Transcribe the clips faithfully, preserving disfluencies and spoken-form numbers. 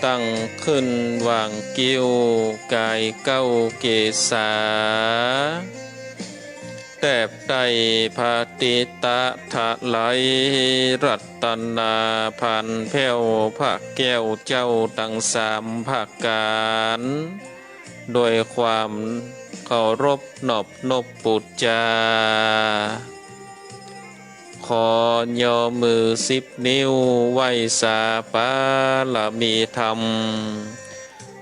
ตั้งขึ้นหว่างกิ้วกายเก๊าเกศา แตบใต้พระติตะถะไลยรัตนาพันแผ้วพระแก้วเจ้าตังสามประก๋าน โดยความเคารพนอบนบปู๋จา ขอย่อมือสิบนิ้วไหว้สาบารมีธรรม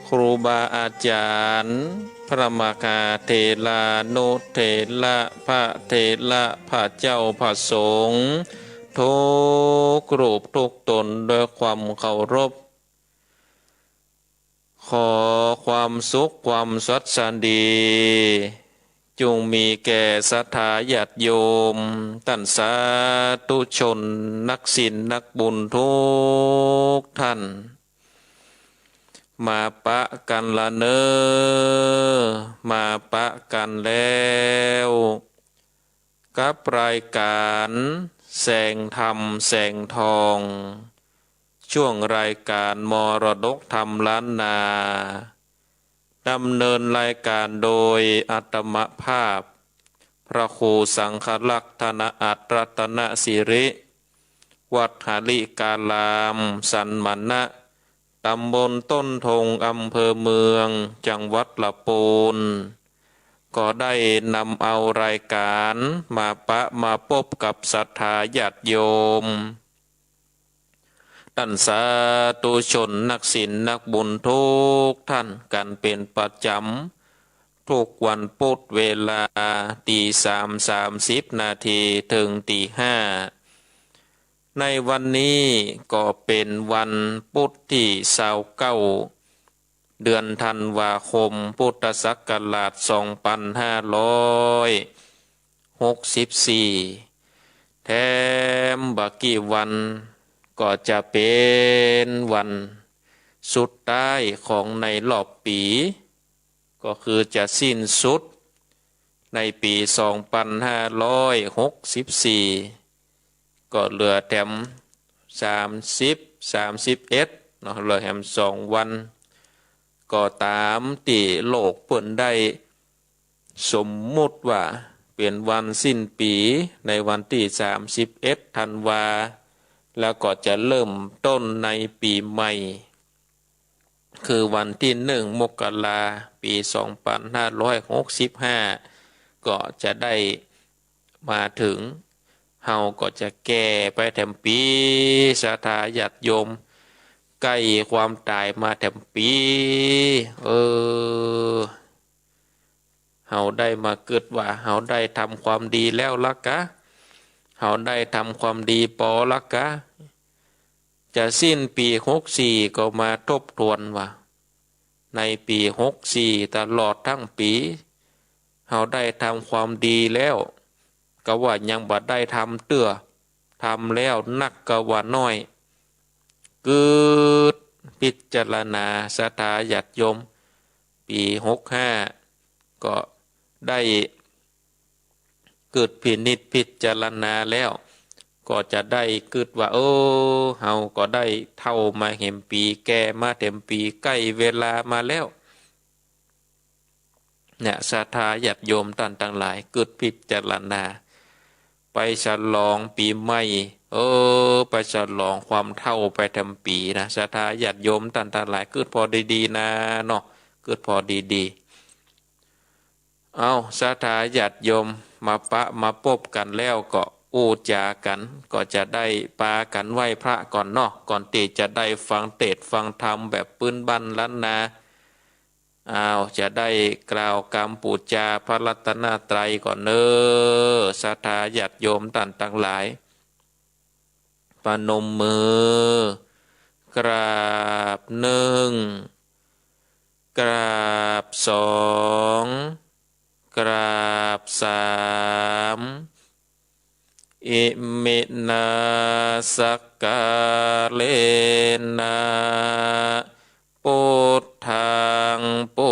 ครูบาอาจ๋ารย์ พระมหาเถรานุเถระ พระเถระ พระเจ้า พระสงฆ์ ทุกรูปทุกต๋นด้วยความเคารพ ขอความสุขความสวัสดี จุ่งมีแก่ศรัทธาญาติโยม ต้านสาธุชน นักศีลนักบุญทุกท่าน มาปะกั๋นละเน่อ มาปะกั๋นแล้ว กับรายก๋านแสงธรรมแสงทอง ช่วงรายก๋านมรดกธรรมล้านนา ดำเนินรายก๋านโดยอาตมาภาพ พระครูสังฆรักษ์ ธนอัตร รัตนสิริ วัดหริการาม สันมณะ ต๋ำบลต้นธง อำเภอเมือง จังหวัดละปูน ก็ได้นำเอารายก๋านมาปะมาปบกับศรัทธาญาติโยม ต้านสาธุชน นักศีลนักบุญทุกท่านกั๋นเป๋นประจ๋ำ ทุกวันปุธเวลาตีสามสามสิบนาทีเถิงตีห้า ในวันนี้ก็เป๋นวันปุธตี้ซาวเก้า เดือนธันวาคม พุทธศักราชสองปันห้าร้อยหกสิบสี่ แถมบ่กี่วันก็จะเป๋นวันสุดท้ายของในรอบปี๋ ก็คือจะสิ้นสุดในปี๋สองปันห้าร้อยหกสิบสี่ ก็เหลือแถมสามสิบ สามสิบเอ็ดเนาะ เหลือแถมสองวัน ก็ต๋ามตี้โลกเปิ้นได้สมมุติว่าเป๋นวันสิ้นปี๋ ในวันตี้สามสิบเอ็ดธันวา แล้วก็จะเริ่มต้นในปี๋ใหม่ คือวันตี้หนึ่งมกรา ปี๋สองปันห้าร้อยหกสิบห้า ก็จะได้มาเถิง เฮาก็จะแก่ไปแถมปี๋ ศรัทธาญาติโยม ใก้ความต๋ายมาแถมปี๋ เออ เฮาได้มากึ๊ดว่า เฮาได้ทำความดีแล้วละกา เฮาได้ทำความดีปอละกา จะสิ้นปี๋หกสี่ก็มาทบทวนว่า ในปี๋หกสี่ตลอดตึงปี๋ เฮาได้ทำความดีแล้ว กาว่ายังบ่ได้ทำเตื้อ ทำแล้วนักกาว่าน้อย กึ๊ดพิจารณา ศรัทธาญาติโยม ปี๋หกห้าก็ได้ กึ๊ดพินิจพิจารณาแล้ว ก็จะได้กึ๊ดว่า เออ เฮาก็ได้เฒ่ามาแถมปี๋ แก่มาแถมปี๋ ใก้เวลามาแล้ว เนี่ย ศรัทธาญาติโยมต้านตังหลาย กึ๊ดพิจารณา ไปฉลองปี๋ใหม่ เออ ไปฉลองความเฒ่าไปแถมปี๋นะ ศรัทธาญาติโยมต้านตังหลาย กึ๊ดผ่อดีๆ นะเนาะ กึ๊ดผ่อดีๆ เอ้า ศรัทธาญาติโยม มาปะมาปบกั๋นแล้วก็อู้จ๋ากั๋น ก็จะได้ปากั๋นไหว้พระก่อนเนาะ ก่อนตี้จะได้ฟังเตสน์ฟังธรรมแบบปื๊นบ้านล้านนา อ้าว จะได้กล่าวกำปู๋จาพระรัตนตรัยก่อนเน่อ ศรัทธาญาติโยมต้านตังหลาย ประนมมือ กราบหนึ่ง กราบสอง กราบสาม อิมินา สักกาเลนะ ปุทธัง ปู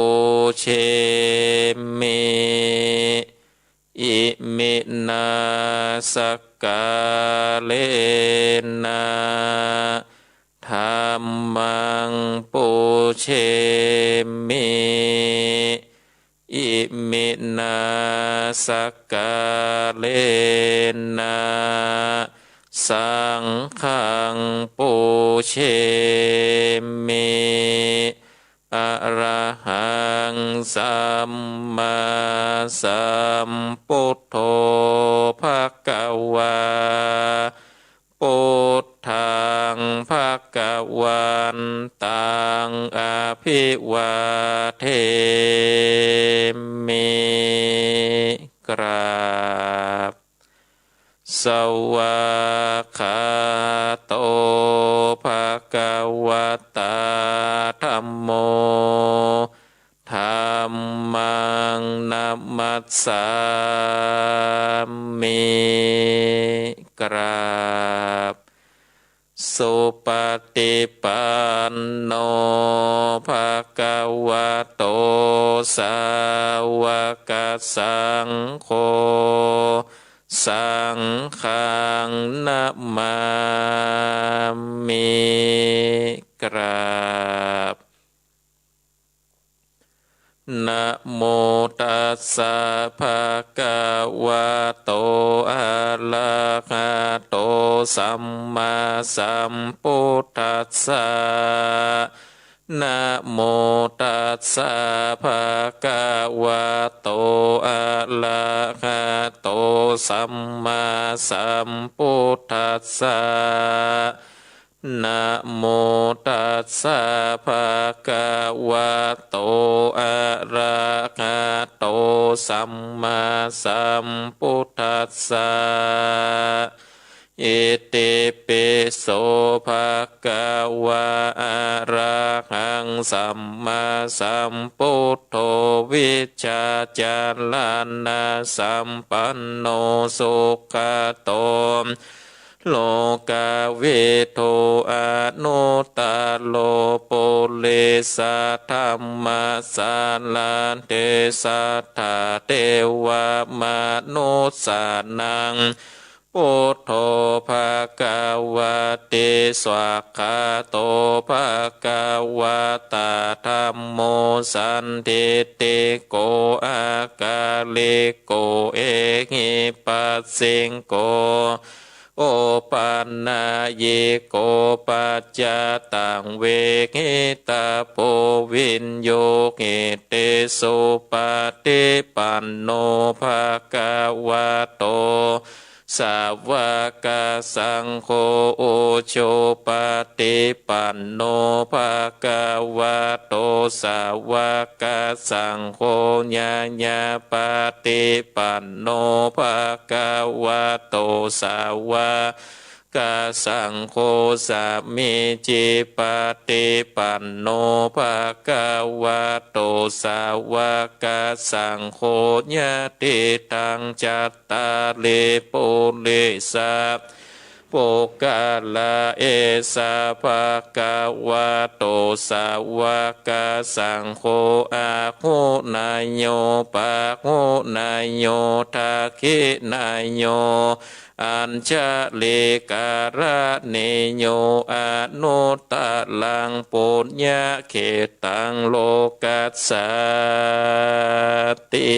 เชมิ อิมินา สักกาเลนะ ธัมมั ง ปูเชมิ อิมินา สักการะนะ สังฆัง ปูเชมิ อะระหัง สัมมาสัมพุทโธ ภะคะวา พุทธัง ภะคะวันตัง อะภิวาเทมิ กราบ สวากขาโต ภะคะวะตา ธัมโม ธัมมัง นะมัสสามิ กราบ สุปะติปันโน ภะคะวะโต สาวะกะสังโฆ สังฆัง นะมามิ กราบ นะโมตัสสะ ภะคะวะโต อะระหะโต สัมมาสัมพุทธัสสะ นะโมตัสสะ ภะคะวะโต อะระหะโต สัมมาสัมพุทธัสสะ นะโมตัสสะ ภะคะวะโต อะระหะโต สัมมาสัมพุทธัสสะ อิติปิโส ภะคะวะ อะระหัง สัมมาสัมพุทโธ วิชชาจารณะสัมปันโน สุขะโต โลกะวิทู อนุตตะโร ปุริสะธัมมะสารถิ สัทธาเทวะมนุสสานัง พุทโธ ภะคะวะติ สวากขาโต ภะคะวะตา ธัมโม สันทิฏฐิโก อะกาลิโก เอหิปัสสิโก โอปะนัยยิโก ปัจจตัง เวหิตะโพ วินยูหิติ สุปะติปันโน ภะคะวะโต สาวะกะสังโฆ อุจุปะติปันโน ภะคะวะโต สาวะกะสังโฆ ญาญาปะติปันโน ภะคะวะโต สาวะกะสังโฆ สามีจิปะติปันโน ภะคะวะโต สาวะกะสังโฆ ญาติตัง จัตตาริ ปุริสะ ปุคคละ เอสะ ภะคะวะโต สาวะกะสังโฆ อาหุเนยโย ปาหุเนยโย ทักขิเนยโย อัญชลีกะระณีโย อนุตตะรัง ปุญญะเขตัง โลกัสสาติ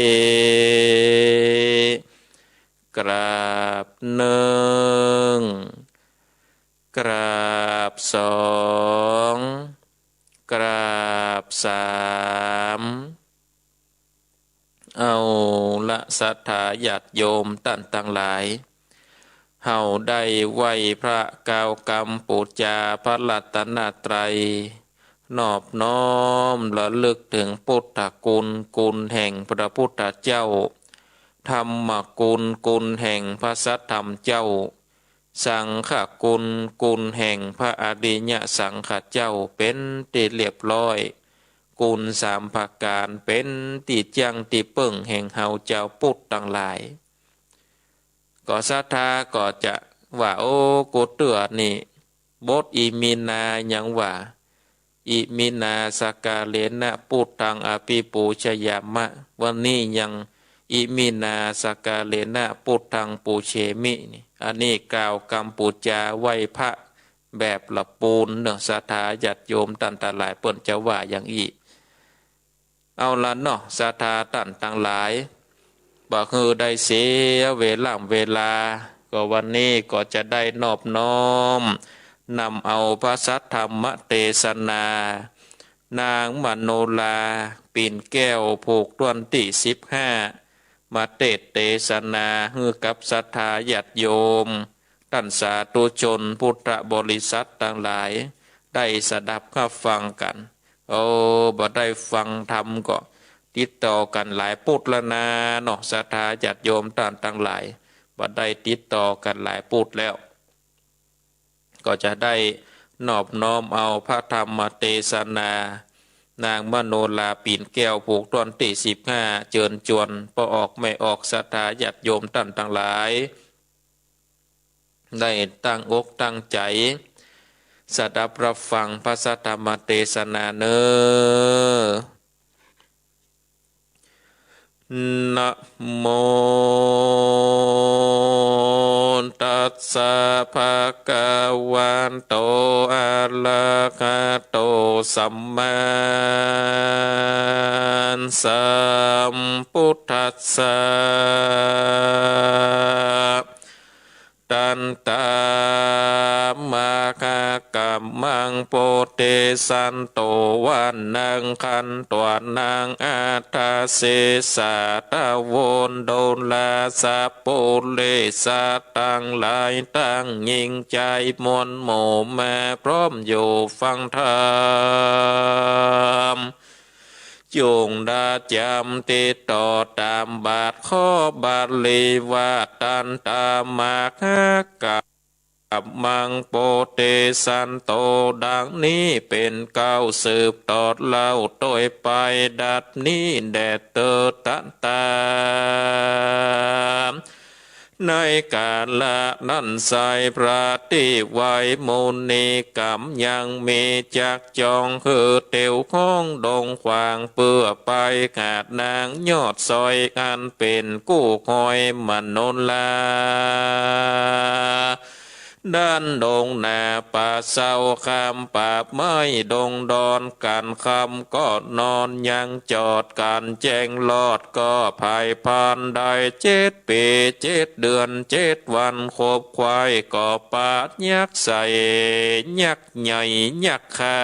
กราบหนึ่ง กราบสอง กราบสาม เอาละ ศรัทธาญาติโยมต้านตังหลาย เฮาได้ไหว้พระกล่าวกำปู๋จาพระรัตนตรัย นอบน้อมระลึกเถิงปุทธคุณ คุณแห่งพระพุทธเจ้า ธรรมคุณ คุณแห่งพระสัทธรรมเจ้า สังฆคุณ คุณแห่งพระอริยสังฆเจ้า เป๋นตี้เรียบร้อย คุณสามประก๋าน เป๋นตี้เจียงตี้เปิ้งแห่งเฮาจาวพุทธตังหลาย ก็ศรัทธาก็จะว่า โอ้ กูเตื้อนี่ บทอิมินายังว่า อิมินาสักการะนะ พุทธังอภิปูชยามะ วันนี้ยัง อิมินาสักการะนะ พุทธังปูเชมิ นี่ อันนี้กล่าวกำปู๋จาไหว้พระ แบบละปูนเนาะ ศรัทธาญาติโยมต้านตังหลาย เปิ้นจะว่าอย่างอี้ เอาละเนาะ ศรัทธาต้านตังหลาย บ่หื้อได้เสียเวล่ำเวลา ก็วันนี้ก็จะได้นอบน้อม นำเอาพระสัทธรรมเตสนา นางมโนรา ปิ่นแก้ว ผูกต้วนตี้สิบห้า มาเตสน์เตสนาหื้อกับศรัทธาญาติโยม ต้านสาธุชนพุทธบริษัทตังหลาย ได้สดับฮับฟังกั๋น โอ้ บ่ได้ฟังธรรมก็ติดต่อกั๋นหลายปุดแล้วนาเนาะ ศรัทธาญาติโยมต้านตังหลาย บ่ได้ติดต่อกั๋นหลายปุดแล้ว ก็จะได้นอบน้อมเอาพระธรรมเตสนา นางมโนรา ปิ่นแก้ว ผูกต้วนตี้สิบห้า เจิญจวนป้อออกแม่ออก ศรัทธาญาติโยมต้านตังหลาย ได้ตั้งอกตั้งใจ๋ สดับฮับฟังพระสัทธรรมเตสนาเน่อ นะโม ตัสสะ ภะคะวะโต อะระหะโต สัมมาสัมพุทธัสสะ ตันตะ มะหะกัมมัง โพธิสัตโต วานัง ขันตวานัง อัตถะเสสะ ตะโว โดราสะ ปุเรสะ ตังหลายตังยิ่งใจ๋มวลหมู่มาพร้อมอยู่ฟังธรรม จุ่งดาจ๋ำติดต่อต๋ามบาท ขอบาลีว่า ตันตะ มะหะกัมมัง โพธิสัตโต ดังนี้เป๋นเก๊า สืบตอดเล่าโตยไป ดัดนี้แด่เตอ ตันตะ ในก๋าละนั้นไซร้ พระตี้ไวมุนีก๋ำยังมีจักจ้อง หื้อเตียวของดงขวาง เปื้อไปหาดนางยอดซอย อันเป๋นกู้คอยมโนรา ด้านดงนาป่าเซา ข้ามป่าไม้ดงดอน ก๋านค่ำก็นอนยังจอด ก๋านแจ้งรอดก็ผายผ่าน ได้เจ็ดปี๋เจ็ดเดือนเจ็ดวัน ขบควายก็ปาดยักษ์ใส ยักษ์ใหญ่ยักษ์คา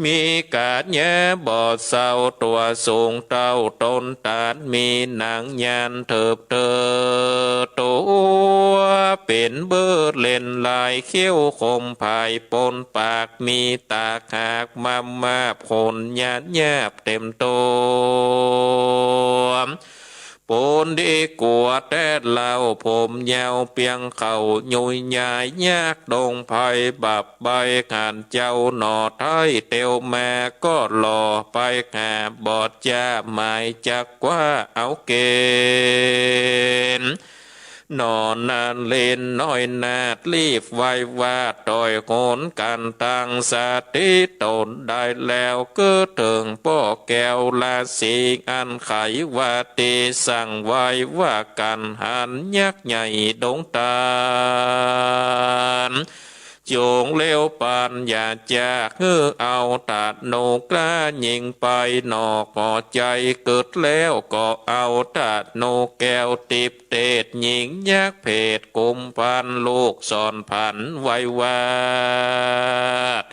มีก๋าแย้บ่เซา ตั๋วสูงเต้าต้นตาล มีหนังยานเถิบเถิด ตั๋วเป๋นเบ้อเล่นลาย เขี้ยวคมผายปนปาก มีต๋ากหากมาบมาบ ขนหยาบหยาบเต๋มตั๋ว ปูนดีกั๋วแต๊เล่า ผมยาวเปียงเข่า ยุยยายยักษ์ดงไพร บับใบ้หันเจ้าหน่อไท้ เตียวมาก็หล่อ ไปหาบอดจ้า หมายจักว่าเอาเก๋ณฑ์ หน่อนาเรนน้อยนาฏ รีบไหว้วาด ต่อยโหนกั๋นตั้งสติต๋นได้แล้ว กึ๊ดเถิงป้อแก้วราศี อันใคว่าตี้สั่งไว้ว่า กั๋นหันยักษ์ใหญ่ดงตาล จุ่งเลี้ยวปั๋น อย่าจักหื้อเอาธนูกล้ายิงไป หนอกหัวใจ๋กึ๊ดแล้ว ก็เอาธนูแก้วติบเตศ ยิงยักษ์เผศกุมภัณฑ์ ลูกศรผันไหว้วาด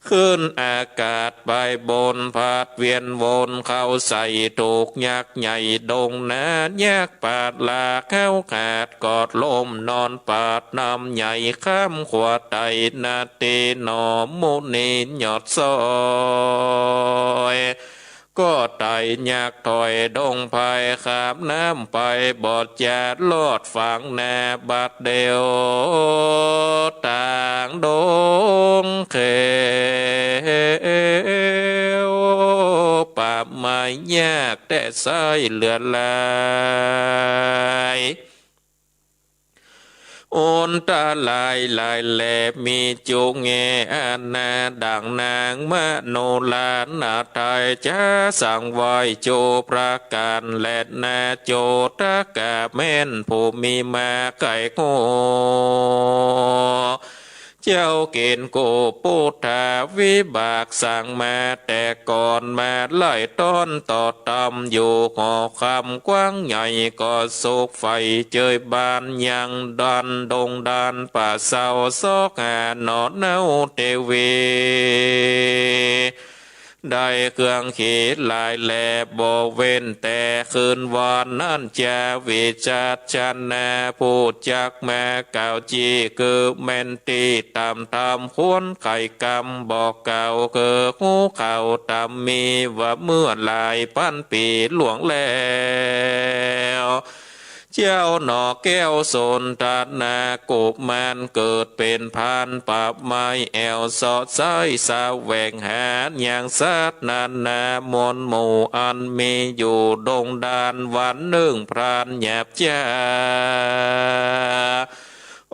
ขึ้นอากาศไปบน ผาดเวียนวนเข้าใส่ ถูกยักษ์ใหญ่ดงนา ยักษ์ปาดลากเข้าขาด กอดล้มนอนปาดน้ำใหญ่ ข้ามขัวไตนาตีหน่อ มุนียอดซอย ก็ไต่ยักษ์ถอยดงไพร ข้ามน้ำไปบอดจาด ลอดฝั่งนาบัดเดียว ต่างดงแขว ป่าไม้ยากแต๊ไส้เหลือหลาย อันตรายหลายแลมีจุแง อันนาดั่งนางมโนรา หาไถ่จ๋าสังไหว้ จุประก๋านแลนา จุตกะแม่นผู้มีมาใค่ฮู้ เจ้าเก๋ณฑ์กุปุฏฐาวิบากสั่งมาแต่ก่อน มาไล่ต้อนต่อตำอยู่หอคำกว้างใหญ่ ก็สุขใฝ่เจยบานยังดอนดงดานป่าเซา ซอกหาหน่อเนาเตเว ได้เครื่องขีหลายแลบ่เว้น แต่คืนวานนั้นจา วิจัชนาผู้จักมากล่าวจี้ คือแม่นตี้ต๋ามธรรมควรใค่กรรม บอกกล่าวคือฮู้ข่าวต๋ามมี ว่าเมื่อหลายปันปี๋ล่วงแล้ว เจ้าหน่อแก้วสนทนากุมาร เกิดเป๋นพรานป่าไม้ แอ่วเซาะไซ้แสวงหา ยังสัตว์นานา มวลหมู่อันมีอยู่ดงดาน วันนึ่งพรานหยาบจ๊า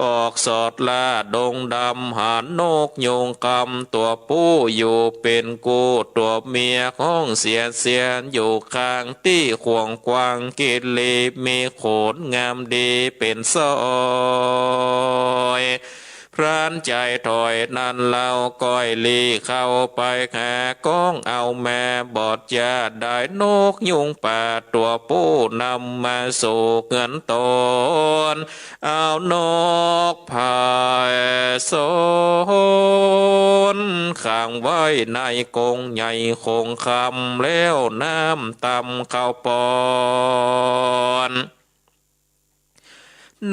ออกสอดล่าดงดำ หันนกยูงคำตั๋วผู้อยู่เป๋นกู้ ตั๋วเมียฮ้องเสียเสียอยู่ข้าง ตี้ขวงกว้างกิริมีขนงามดีเป๋นซ้อย พรานใจ๋ถอยนั้นเล่า ก้อยลี้เข้าไปหา ก้องเอามาบอดจ้า ได้นกยูงป่าตั๋วผู้นำมาสู่เฮือนต๋น เอานกผายสนขังไว้ในกรงใหญ่คงคำ แล้วน้ำตำข้าวป้อน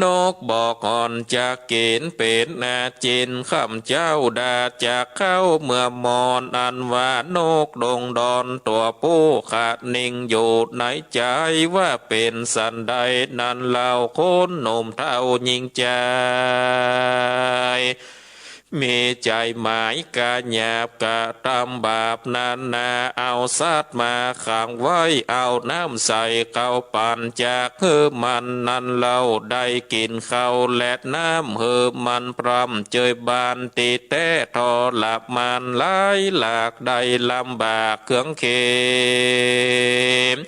นกบอกอ่อนจักกิ๋นเป๋นอาจิณ ค่ำเจ๊าดาจักเข้าเมือมอน อันว่านกดงดอนตั๋วผู้คะนิงอยู่ในใจ๋ ว่าเป๋นสันใดนั้นเล่า คนหนุ่มเฒ่าญิงจาย มีใจ๋หมายกะหยาบกะทำบาปนานา เอาสัตว์มาขังไว้ เอาน้ำใส่เข้าปั๋น จักหื้อมันนั้นเล่าได้กิ๋นข้าวและน้ำ หื้อมันพร่ำเจยบาน ตี้แต๊ทรมานหลายหลาก ได้ลำบากเคืองเข็ญ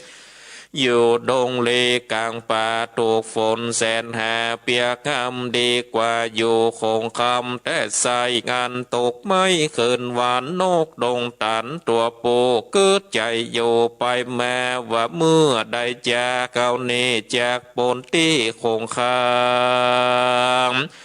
อยู่ดงเลก๋างป่า ถูกฝนแสนหาเปียกห้ำ ดีกว่าอยู่คงคำแต๊ไส้ อันตกไหม้คืนวาน นกดงตันตั๋วผู้กึ๊ดใจ๋อยู่ไปมา ว่าเมื่อใดจา เฮานี้จักป๊นตี้คงคำ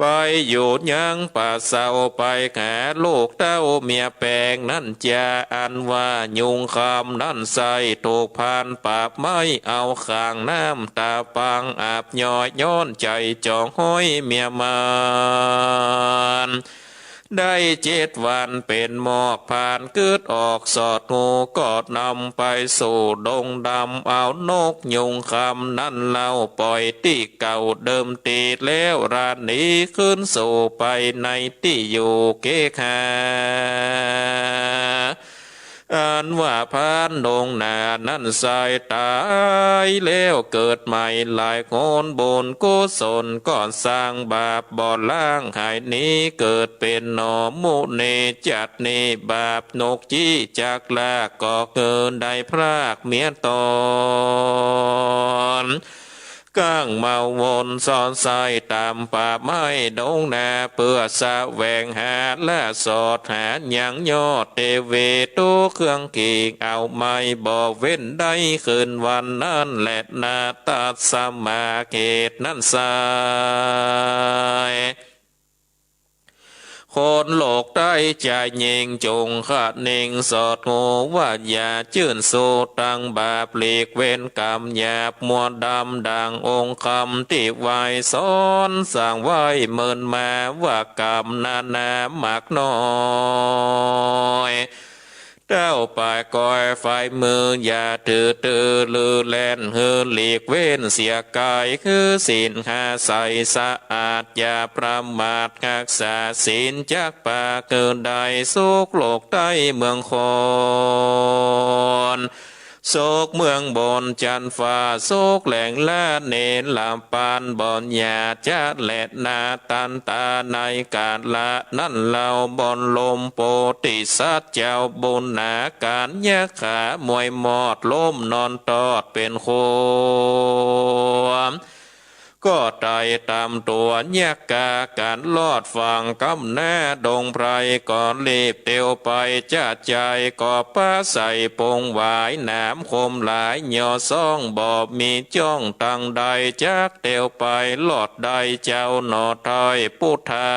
ไปอยู่ยังป่าเซา ไปหาลูกเต้าเมียแปงนั้นจา อันว่ายูงคำนั้นไส้ ถูกพรานป่าไม้เอาขัง น้ำต๋าปังอาบย้อย ย้อนใจ๋จ๋องฮ้อยเมียมัน ได้เจ็ดวันเป๋นหมอก พรานกึ๊ดออกสอดฮู้ ก็นำไปสู่ดงดำ เอานกยูงคำนั้นเล่า ป่อยตี้เก่าเดิมตี้แล้ว ราหนีคืนสู่ไปในตี้อยู่เกหา อันว่าพรานดงหนานั้นไส้ต๋ายแล้วเกิดใหม่หลายหน บุญกุศลก็สร้าง บาปบ่ล้างหายหนี เกิดเป๋นหน่อมุนี จัดนี้บาปนกจี้จักลาก ก็เกิดได้พรากเมียต๋น ก้างเมาวนซ้อนไส้ต๋ามป่าไม้ดงนา เปื้อแสวงหาล่าสอดหายังยอดเตเว ตั๋วเครื่องขีเอาไม้บ่เว้นได้ คืนวันนั้นแลนา ตัดสมาเหตุนั้นไส้ คนโลกใต้จายเยงจงคะเนงสอดฮู้ ว่าอย่าจื้นสู้ตังบาป หลีกเว้นก๋รรมหยาบมัวดำ ดั่งองค์คำตี้ไหว้สอน สั่งไว้เมินมา ว่าก๋รรมนานามักน้อย เต้าป่ายกอยไฟมือ อย่าถือตื้อลือแล่น หื้อหลีกเว้นเสียก๋าย คือศีลห้าใสสะอาด อย่าประมาทฮักษาศีล จักปากหื้อได้สุขโลกใต้เมืองคน สุขเมืองบนจันฟ้า สุขแหล่งละเนรปาน บ่อย่าจะแลนาตันตา ในกาละนั้นเล่า บ่ลมโพธิสัตว์เจ้าบุญหนา ก๋านยักขามวยมอด ล้มนอนตอดเป๋นควม ก็ไต่ต๋ามตั๋วยักขะ ก๋านลอดฝั่งก้ำหน้าดงไพร ก็รีบเตียวไปจะใจ๋ ก็ปาใส่ปงหวายหนามคมหลาย ย่อซ่องบ่มีจ้องตังใด จักเตียวไปลอดใด เจ้าหน่อไท้ปุทธา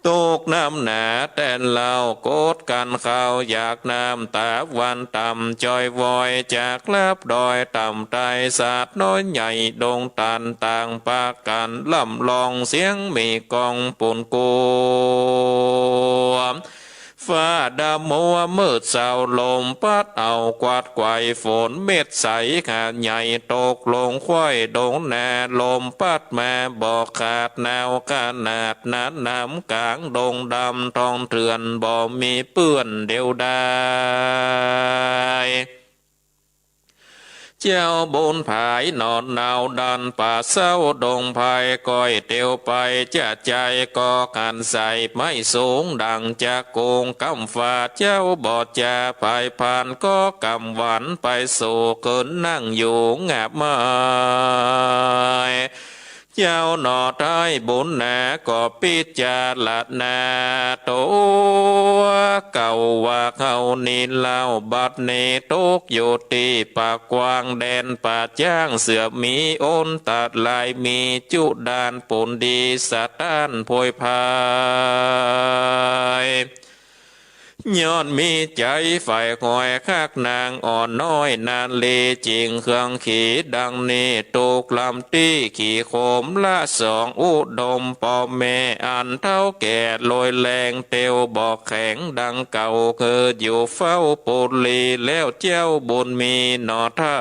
ตุ๊กข์น้ำหนาแต๊นเล่า กดกั๋นเข้าอยากน้ำต๋า วันต่ำจ้อยว้อย จากลับดอยต่ำไต่ สัตว์น้อยใหญ่ดงตัน ต่างปากั๋นร่ำร้อง เสียงมีก้องปูนกลัว ฟ้าดำมัวมืดเศร้า ลมปั๊ดเอากวาดไกว ฝนเม็ดใสหาดใหญ่ ตกลงไขว้ดงนา ลมปั๊ดมาบ่ขาด หนาวขนาดหนาหนามก๋างดงดำ ท้องเถื่อนบ่มีเปื้อนเดียวดาย เจ้าบุญผายหน่อหนาวดันป่าเศร้าดงไพร ก้อยเตียวไปจะใจ๋ ก็หันใส่ไม้สูงดั่งจักกุง ก้ำฟ้าเจ้าบ่จาผายพาน ก็ก้ำหวันไปสู่ ขึ้นนั่งอยู่งาบไม้ เจ้าหน่อไท้บุญหนา ก็พิจารณาตั๋วเก่าว่า เฮานี้เล่าบัดนี้ ตกอยู่ตี้ป่ากว้างแดนป่าจ๊าง เสือมีอันตราย มีจุดานปูนดี สะต้านโผยภัย ย้อนมีใจ๋ใฝ่หอยคักนางอ่อนน้อยนารี จิ่งเครื่องขี่ดังนี้ ตุ๊กลำตี้ขี่โคมละสองอุดม ป้อแม่อันเฒ่าแก่โลยแรง เตียวบ่แข็งดังเก่า คืออยู่เฝ้าปุรี แล้วเจ้าบุญมีหน่อไท้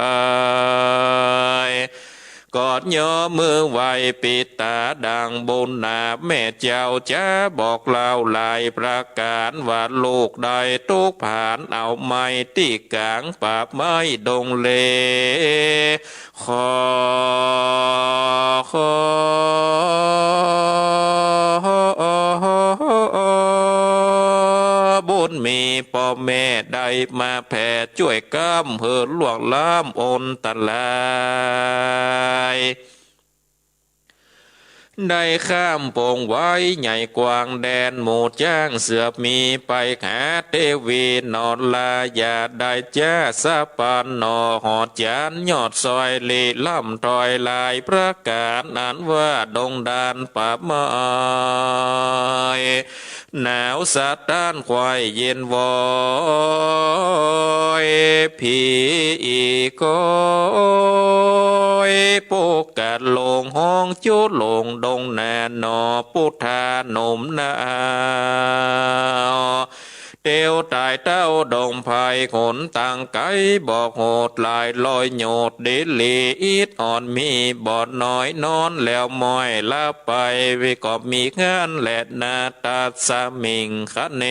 ก็ย่อมือไหว้ปิดต๋าดั่งบุญหนา แม่เจ้าจะบอกเล่าหลายประก๋าน ว่าลูกได้ตุ๊กผานเอาไม้ตี้ก๋างป่าไม้ดงเล ขอ ขอ บุญมีป้อแม่ได้มาแผ่จ้วยก้ำ หื้อล่วงล้ำอันตราย ได้ข้ามปงไว้ใหญ่กว้างแดน หมู่จ๊างเสือมีไปหาเตวีหน่อลา อย่าได้จ๊าสะปานหน่อหอดจานยอดซอย ลี้ล้ำถอยหลายประก๋าน อันว่าดงดานป่าไม้ หนาวสะต้านไขว่เย็นวอย ผีอีกอย ปกกัดลงฮ้องจุลงดงนาหนอ ปุทธาหนุ่มหนาว เตียวต๋ายเต้าดงไพร หนตางไก๋บอกโหดหลาย ลอยโยดดีหลี อิดอ่อนมีบ่น้อย นอนแล้วม้อยหลับไป ก็มีงานแลนา ตัสมิงคะเน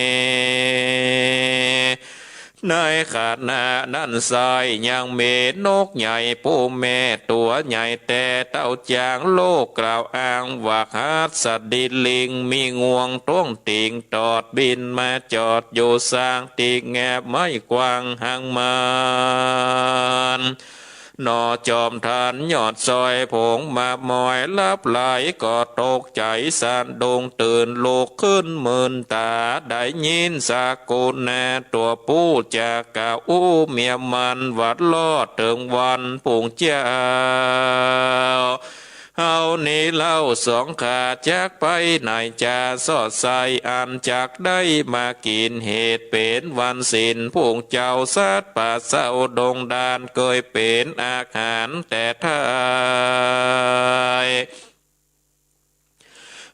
ในขณะนั้นไส้ยังมีนกใหญ่ผู้แม่ตั๋วใหญ่ แต่เต้าจางโลกกล่าวอ้างว่าหัสดีลิง มีงวงต้วงติ่งตอด บินมาจอดอยู่ซางตี้แงบไม้กว้างหางมัน หน่อจอมทันยอดซอยผงมาม้อย หลับไหลก็ตกใจ๋สะดุ้งตื่น ลุกขึ้นมืนต๋า ได้ยินสกุณาตั๋วผู้จากกล่าวอู้เมียมัน ว่าลอดเถิงวันปุ้งเจ๊า เฮานี้เล่าสองข้าจักไปไหนจา สอดใส่อันจักได้มากิ๋น เหตุเป๋นวันศีล ปุ้งเจ้าสัตว์ป่าเศร้าดงดาน เกยเป๋นอาหารแต่ไท้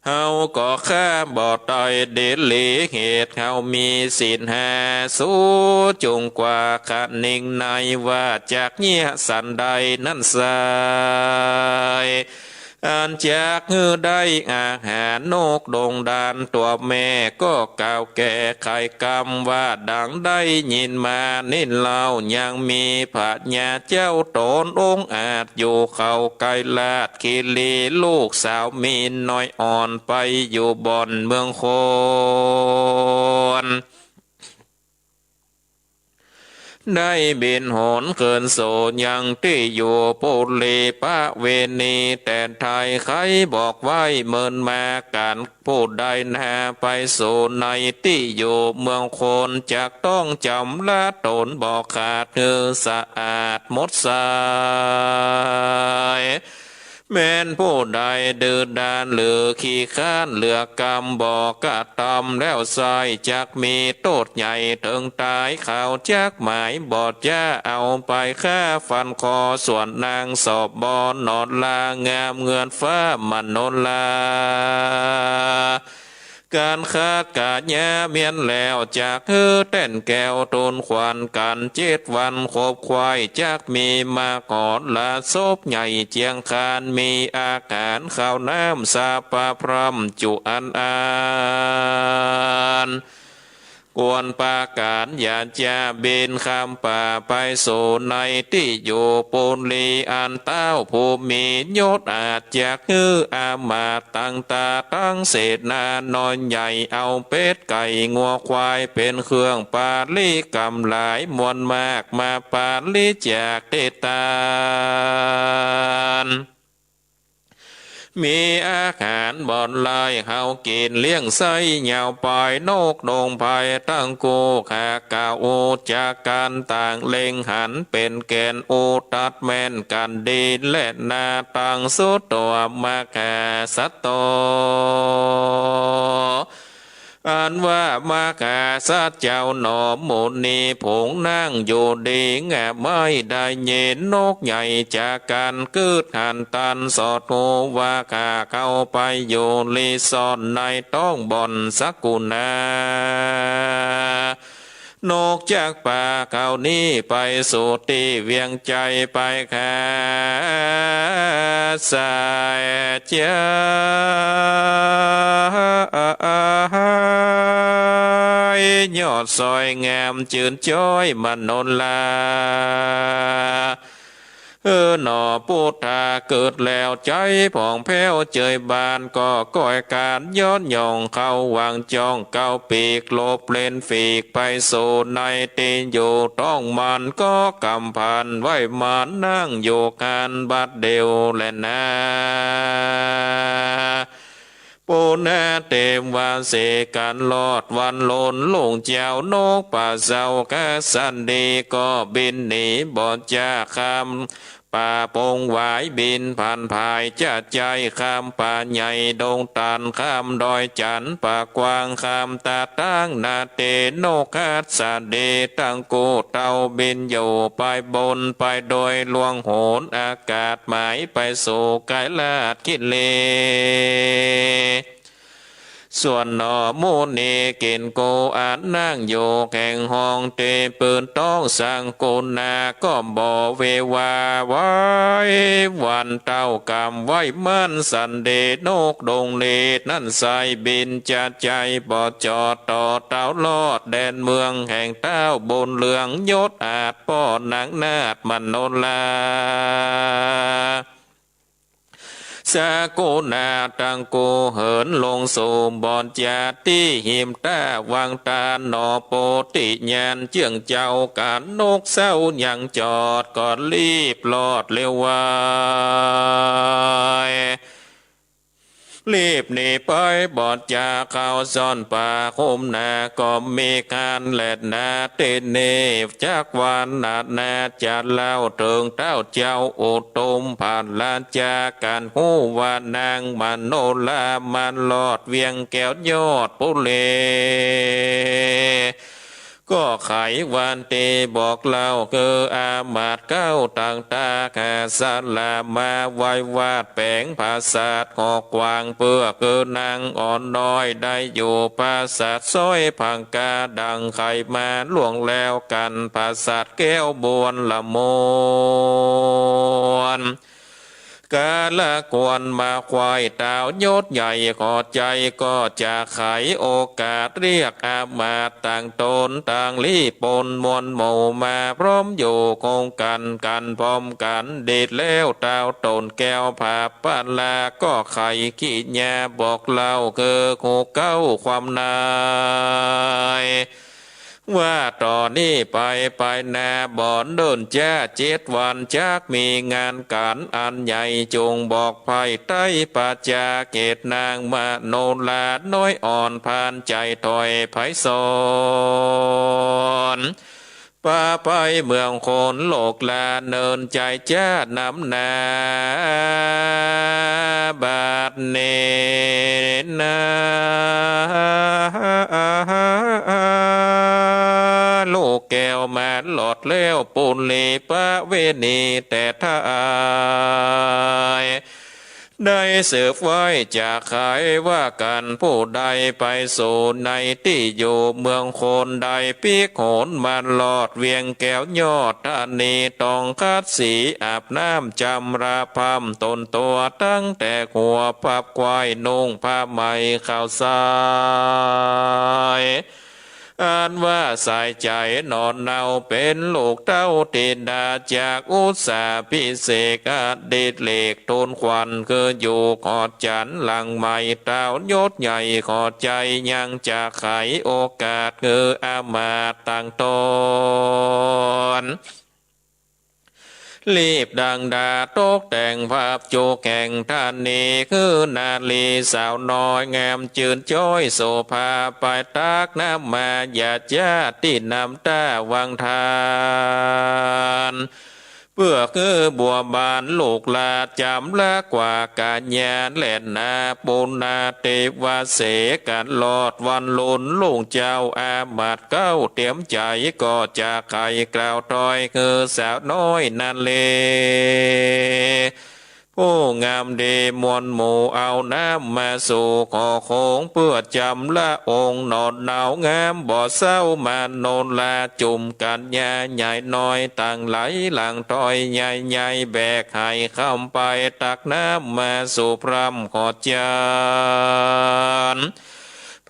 เฮาก็ฆ่าบ่ต๋ายดีหลี เหตุเฮามีศีลห้า สูจุ่งกว่าคะนิงใน ว่าจักเยียะสันใดนั้นไส้ เ อันจักหื้อได้อาหารนกดงดาน ตั๋วแม่ก็กล่าวแก้ไขกำว่า ดังได้ยินมานี้เล่า ยังมีพญาเจ้าต๋นองอาจอยู่เขาใก้ราชคิรี ลูกสาวมีน้อยอ่อนไปอยู่บ่อนเมืองคอน ได้บิณฑนเขินสู่ยังตี้อยู่ปุรีประเวณี แต่ไทยใค่บอกไว้เมินมากั๋น ผู้ใดนาไปสู่ในตี้อยู่เมืองคอน จักต้องจำระต๋นบ่ขาดหื้อสะอาดหมดใส แม้นผู้ใดดื้อด้านหรือขี้คร้านเหลือกำบ่กระตำแล้วไส้ จักมีโต้ษใหญ่เถิงต๋าย เขาจักหมายบ่จะเอาไปฆ่าฟันคอ ส่วนนางสอบบ่นอนลางามเงินฟ้ามโนรา ก๋านคาดก๋านยาเมียนแล้ว จักหื้อแต้นแก้วตูนขวัญกั๋น เจ็ดวันขบไขว่ จักมีมหรสพใหญ่เจียงคาน มีอาหารข้าวน้ำสะพร่ำจุอันอัน ควรประก๋าน อย่าจะบิณข้ามป่าไปสู่ในตี้อยู่ปุรี อันเต้าผู้มียศอาจจักหื้ออามาตย์ตังตาตังเสนาน้อยใหญ่ เอาเป็ดไก่งัวควายเป๋นเครื่องปาริกรรมหลายมวลมาก มาปาริจาคเตตาน มีอาหารบ่อนไล่เฮากิ๋น เลี้ยงไส้ยาวไปนกดงไพรตังกู้ ข้าเก่าอุจจากั๋นต่างเล็งหันเป๋นแก่น อุตัดแม่นกั๋นดีแลนา ตังสุดตั๋วมหาสัตว์โต อันว่ามหาสัตว์เจ้าหนอมุนี ผงนั่งอยู่ดีงาม ไม่ได้ยินนกใหญ่จากกั๋น กึ๊ดหันตันสอดหูว่า ข้าเข้าไปอยู่ลีซ่อนในต๊องบ่อนสกุณา นกจักปาเข้านี้ไปสู่ตี้เวียงใจ๋ไป ข้าสายเจ้า ยอดสวยงามจืนจ้อยมโนรา เออหนอปุทธาเกิดแล้วใจ๋ผ่องแผ้วเจยบาน ก็ก้อยก๋านย้อนหย่องเข้าหวังจ้อง เก้าปีกหลบเล่นฝีกไปสู่ในตี้อยู่ต๊องมัน ก็กำพันไว้มันนั่งอยู่กั๋นบัดเดี่ยวแลนา ปูนาเตมวาเสกั๋นลอดวันลนลุ่งเจ๊านกป่าเสาคสันดี ก็บิณหนีบ่จะข้ามป่าปงหวาย บิณผ่านผายจะใจ๋ข้ามป่าใหญ่ดงตัน ข้ามดอยจันทร์ป่ากว้าง ข้ามตาตั้งนาเตนกหัสดีตังกู้ เต้าบิณอยู่ไปบนไปโดยล่วงหนอากาศ หมายไปสู่ใก้ราชคิรี ส่วนหนอมุนีกินโกอันนั่งอยู่แห่งห้องตี้ปืนต๊องสังกุณา ก็บ่เววาไหว้หวั่นเต้ากำไหว้มั่นสันดี นกดงเลดนั้นไส้บิณจะใจ๋บ่จอดต่อเต้ารอดแดนเมืองแห่งเต้าบุญเรืองยศอาจป้อหนังนาฏมโนรา สกุณาตังกู้เหินลงสู่บ่อนจาตี้หิมต้าวังตาหนอโปธิญาณเจื้องเจ้าก๋านนกเศร้ายังจอดก็รีบลอดเร็วไว รีบหนีไปบ่อนจาเข้าซ่อนป่าคุ้มนา ก็มีก๋านแลนาตี้นี้ จักวันนานาจะเล่าเถิงเต้าเจ้าอุตุมพระราชา ก๋านฮู้ว่านางมโนรามาลอดเวียงแก้วยอดปุรี ก็ไขวันตี้บอกเล่าคืออามาตย์เก๊าต่างตาหาสาลามาไหว้วาดแป๋งผาสาทหอกกว้าง เปื้อคือนางอ่อนน้อยได้อยู่ผาสาทซ้อยผังกาดังไขมาล่วงแล้วกั๋นผาสาทแก้วบวนละมวล กาละควรมาไหว้เต้ายศใหญ่ ขอใจ๋ก็จะไขโอกาสเรียกอามาตย์ตังต๋นตังลี้ปนมวลหมู่มาพร้อมอยู่คงกั๋น กั๋นพร้อมกั๋น ดีแล้วเต้าต๋นแก้วผาปาลา ก็ไขกิริยาบอกเล่าคือคู่เก๊าความใน ว่าต่อนี้ไป ไปนาบ่อนเดินจ้า เจ็ดวันจักมีงานก๋านอันใหญ่ จงบอกไพร่ไต๊ประจาเขต นางมโนราน้อยอ่อน พานใจ๋ถอยไพศาล ปาไปเมืองคน ลูกหลานเนินใจ๋จ้านำหน้า บัดนี้นา ลูกแก้วมาหลอดแล้ว ปุญญปะเวณีแต่ท้าย ได้สืบไว้จะไขว่ากั๋น ผู้ใดไปสู่ในตี้อยู่เมืองคน ได้ปิ๊กโหนมาหลอดเวียงแก้วยอดธานี ต้องขัดสีอาบน้ำจำระพร่ำต๋นตั๋ว ตั้งแต่หัวปับไขว้นุ่งผ้าใหม่ขาวใส อันว่าใสใจ๋หนอเนา เป๋นลูกเต้าธิดาจากอุสสาภิเษก อดิเรกทูลขวัญคืออยู่ขอดจั๋นหลังใหม่ เต้ายศใหญ่ขอใจ๋ยังจะไขโอกาส คืออามาตย์ตังต๋น รีบดังดาตกแต่งภาพจุแห่งธานี คือนารีสาวน้อยงามจื้นจ๊อยโสภา ไปตักน้ำมาหยาดจ้าตี้น้ำต้าวังทาน เปื้อคือบัวบานลูกหลาจำละกว่ากัญญาแลนา ปุณณเตวเสกั๋นหลอดวันลุน ลูกเจ้าอามาตย์เก๊าเตรียมใจ๋ ก็จะไขกล่าวถ้อย คือสาวน้อยนารีผู้งามดี มวลหมู่เอาน้ำมาสู่ขอโขง เปื้อจำละองค์หนอเนา งามบ่เศร้ามโนรา จุ่มกัญญาใหญ่น้อยตังหลาย หลังถ้อยใหญ่ๆ แบกไหคำไปตักน้ำมาสู่พร่ำขอดจั๋น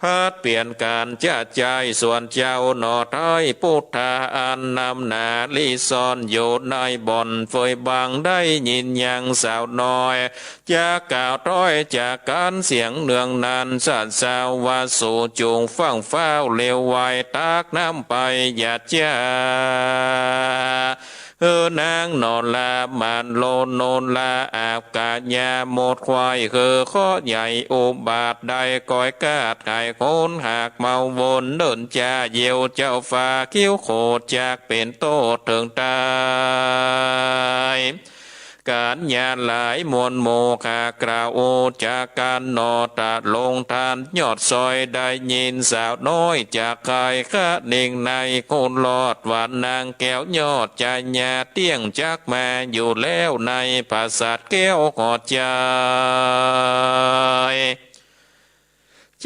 ผัดเปลี่ยนกั๋นจะใจ๋ ส่วนเจ้าหนอไท้พุทธา อันนำนารีซ่อนอยู่ในบ่อนเฟยบัง ได้ยินยังสาวน้อย จะกล่าวถ้อยจากกั๋นเสียงเนืองนั้น สัตว์สาวาสูจุ่งฟั่งฟ้าวเร็วไว ตักน้ำไปหยาดจ้า เออนางหนอลา มโนราอาบกัญญาหมดไขว้ คือเคราะห์ใหญ่อุบาท ได้ก้อยกาดไขคนหากเมาวน เนินจ้าเยี่ยวเจ้าฟ้าคิ้วโขด จักเป๋นโต้ษเถิงต๋าย กัญญาหลายมวลหมู่ข้ากล่าวอู้จากกั๋นหนอ ตะลงทันยอดซอย ได้ยินสาวน้อยจะไขคะนิ่งใน คุณรอดว่านางแก้วยอดจัญญา เตี้ยงจักมาอยู่แล้วในผาสัตว์แก้วขอดจั๋น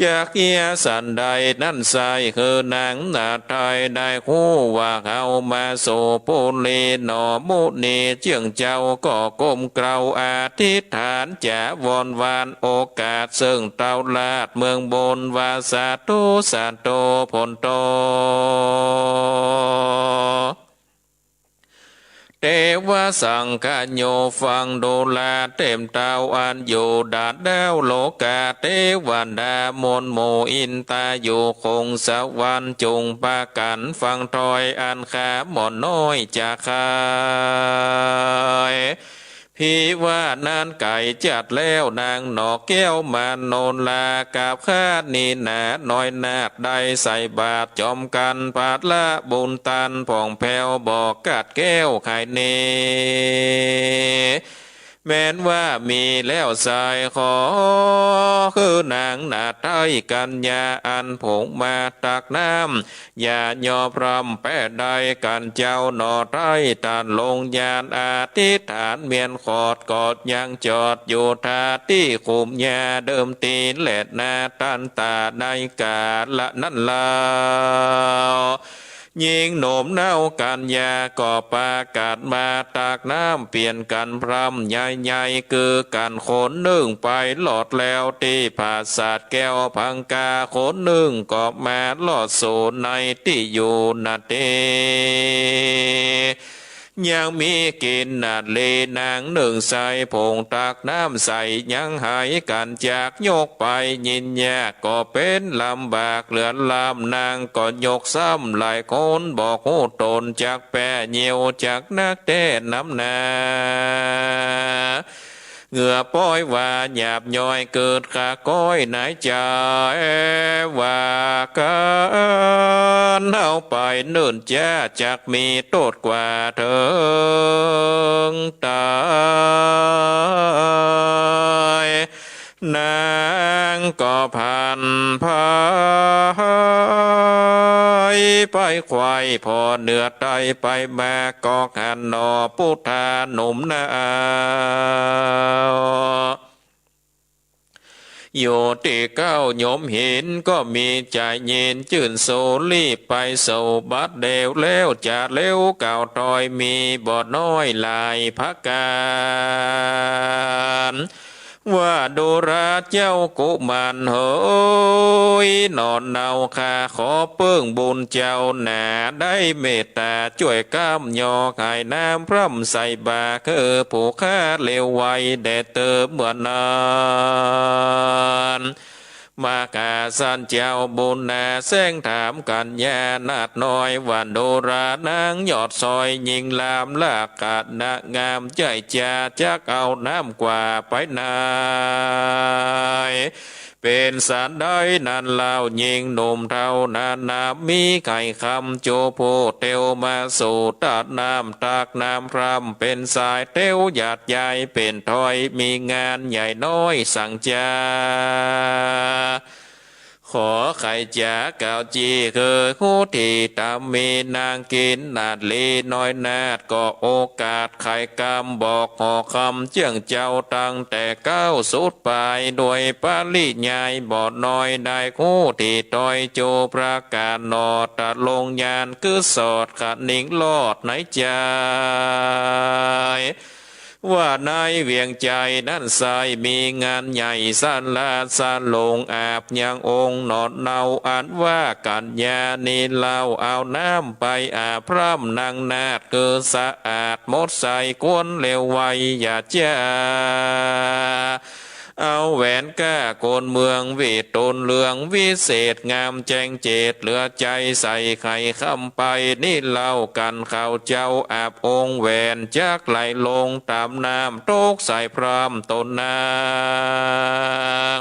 จักเยียะสันใดนั้นไส้ คือนางนาไท้ได้ฮู้ว่าเฮามาสู่ปุรีหนอ มุนีเจื้องเจ้าก็ก้มเกล้าอธิษฐาน จะวอนวานโอกาสเซิ่งเต้าราชเมืองบน ว่าสาธุสาธุผลโต เตวะสังคโย ฟังดูแลเต้มเต้าอันอยู่ดาดดาวโลกา เตวดามวลหมู่อินตาอยู่คงสวรรค์ จุ่งปากั๋นฟังถ้อยอันข้าหม่อมน้อยจะไข ภิวาทนั้นไก๋จัดแล้ว นางหนอแก้วมโนรา กับข้านี้หนาน้อยนาฏ ได้ใส่บาตรจอมกั๋น ภาระบุญตันผ่องแผ้ว บ่ขาดแคล้วไขนี้ แม้นว่ามีแล้วไส้ ขอคือนางนาไท้กัญญา อันผงมาตักน้ำ อย่ายอมพร่ำแป๊ใดกั๋น เจ้าหนอไท้ตรัสลงญาณอธิษฐาน เมียนขอดกอดยังจอดอยู่ท่าตี้ขุมหญ้าเดิมตี้แลนา ตันตาในกาละนั้นลาว ญิงหนุ่มเน่ากัญญาก็ปากั๋นมาตักน้ำเปรียบกั๋นพร่ำใหญ่ๆ คือกั๋นคนนึ่งไปรอดแล้วตี้ผาสาทแก้วพังกา คนนึ่งก็มารอดสู่ในตี้อยู่นาเต ยังมีกิ๋นนารีนางนึ่งใส่ผงตักน้ำใส่ยังไหกั๋นจากยกไป ยิ่งยากก็เป๋นลำบากเหลือล้ำ นางก็ยกซ้ำหลายคน บ่ฮู้ต๋นจักแป้เยี่ยวจักนักแต๊นำนา เหงือป้อยว่าหยาบย้อยเกิดข้าก้อยในใจ๋ ว่ากั๋นเฮาไปเนิ่นจ๊าจักมีโต้ษกว่าเถิงต๋าย นางก็ผันไพรไปไขว่ผ่อเหนือใต้ไปมา ก็หันหน่อปุทธาหนุ่มเน่า อยู่ตี้เก๊าหยมเห็นก็มีใจ๋เย็นจื้นโส รีบไปสู่บัดเดี๋ยวแล้ว จะเร็วก้าวถ้อยมีบ่น้อยหลายประก๋าน ว่าดูราเจ้ากุมารเหย หน่อเน่าข้าขอเปิ้งบุญเจ้าหนา ได้เมตต๋าจ้วยก้ำยอกไหน้ำพร่ำใส่บ่า คือผู้ข้าเลวไวแด่เติมเมื่อนั้น มหาสันเจ้าบุญนาแสงถามกัญญานาถน้อย ว่าดูรานางยอดซอย ญิงลามลักษณะงามใจ๋จ๊า จักเอาน้ำกว่าไปไหน เป๋นสันใดนั้นเล่า ญิงหนุ่มเฒ่านั้นนา มีไขคำโจผู้เตียวมาสู่ตาดน้ำ ตักน้ำพร่ำเป๋นสาย เตียวหยาดใหญ่เป๋นถ้อย มีงานใหญ่น้อยสังจ๊า ขอไขจ๋ากล่าวจี้คือฮู้ตี้ต๋ามมี นางกิ๋นนารีน้อยนาถ ก็โอกาสไขกำบอกหอคำเจื้องเจ้าตั้งแต่เก๊าสุดปาย โดยปริยายบ่น้อยได้ฮู้ตี้ถ้อยโจประก๋านหน่อ ตะลงญาณคือสอดขะนิงรอดในใจ๋ ว่าในเวียงใจ๋นั้นไส้มีงานใหญ่สลาสลง อาบยังองค์หน่อเน่าอันว่ากัญญานี้เล่า เอาน้ำไปอาบพร่ำนางนาถ คือสะอาดหมดใส ควรเลวไวอย่าจ๊า เอาแหวนก้าโกนเมืองวิตนเหลืองวิเศษงามแจ้งเจตเหลือใจ๋ ใส่ไขคำไปนี้เล่า กั๋นเขาเจ้าอาบองค์แหวนจักไหลลงต๋ามน้ำตกใส่พร่ำต๋นนาง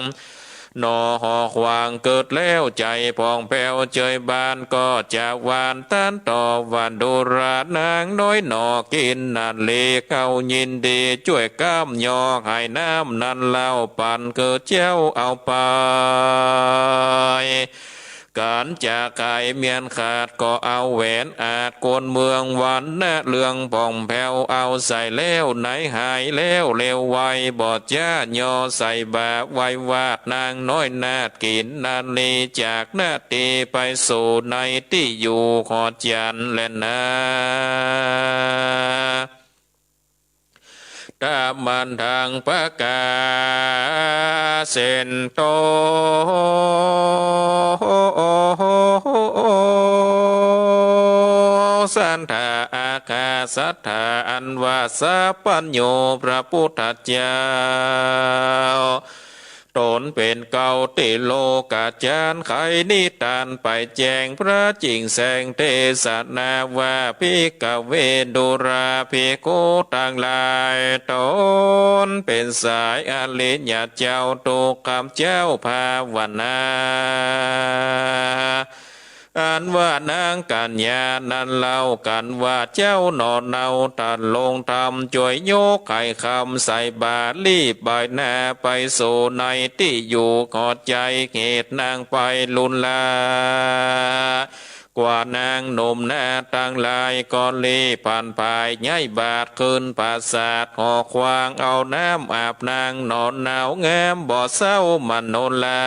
หน่อหอขวางเกิดแล้วใจ๋ผ่องแผ้วเจยบาน ก็จะหวานตันต่อว่าดูรานางน้อยหน่อกิ๋นนารี เฮายินดีจ้วยก้ำยอกไหน้ำนั้นเล่า ปันคือเจ้าเอาไป กั๋นจะไขเมียนขาดก็เอาแหวนอาดโกนเมืองวรรณะเรืองผ่องแผ้ว เอาใส่แล้วไหนหายแล้วเลวไว บ่จ๊าย่อใส่บ่าไหว้วาดนางน้อยนาถกิ๋นนารี จากนาทีไปสู่ในตี้อยู่ขอจันแลนา ตะมันทังปะกาเสนโต สันทาอาคาสัทธาอันว่าสัพพัญญูพระพุทธเจ้า ต๋นเป๋นเก๊าตี้โลก๋าจ๋ารย์ไขนิตานไปแจ้งพระจิ่งแสงเตสนาว่า ภิกขเว ดูราภิกขุตังหลาย ต๋นเป๋นสายอริยะเจ้า ตุ๊กขะเจ้าภาวนา อันว่านางกัญญานั้นเล่ากั๋นว่า เจ้าหน่อเนาตะลงธรรมจ้วยยกไขคำใส่บ่ารีบบ่ายหน้าไปสู่ในตี้อยู่ขอใจ๋ เหตุนางไปลุนลา กว่านางหนุ่มนาตังหลายก็รีบผันผายย้ายบาทขึ้นปราสาทหอขวาง เอาน้ำอาบนางหน่อเนางามบ่เศร้ามโนรา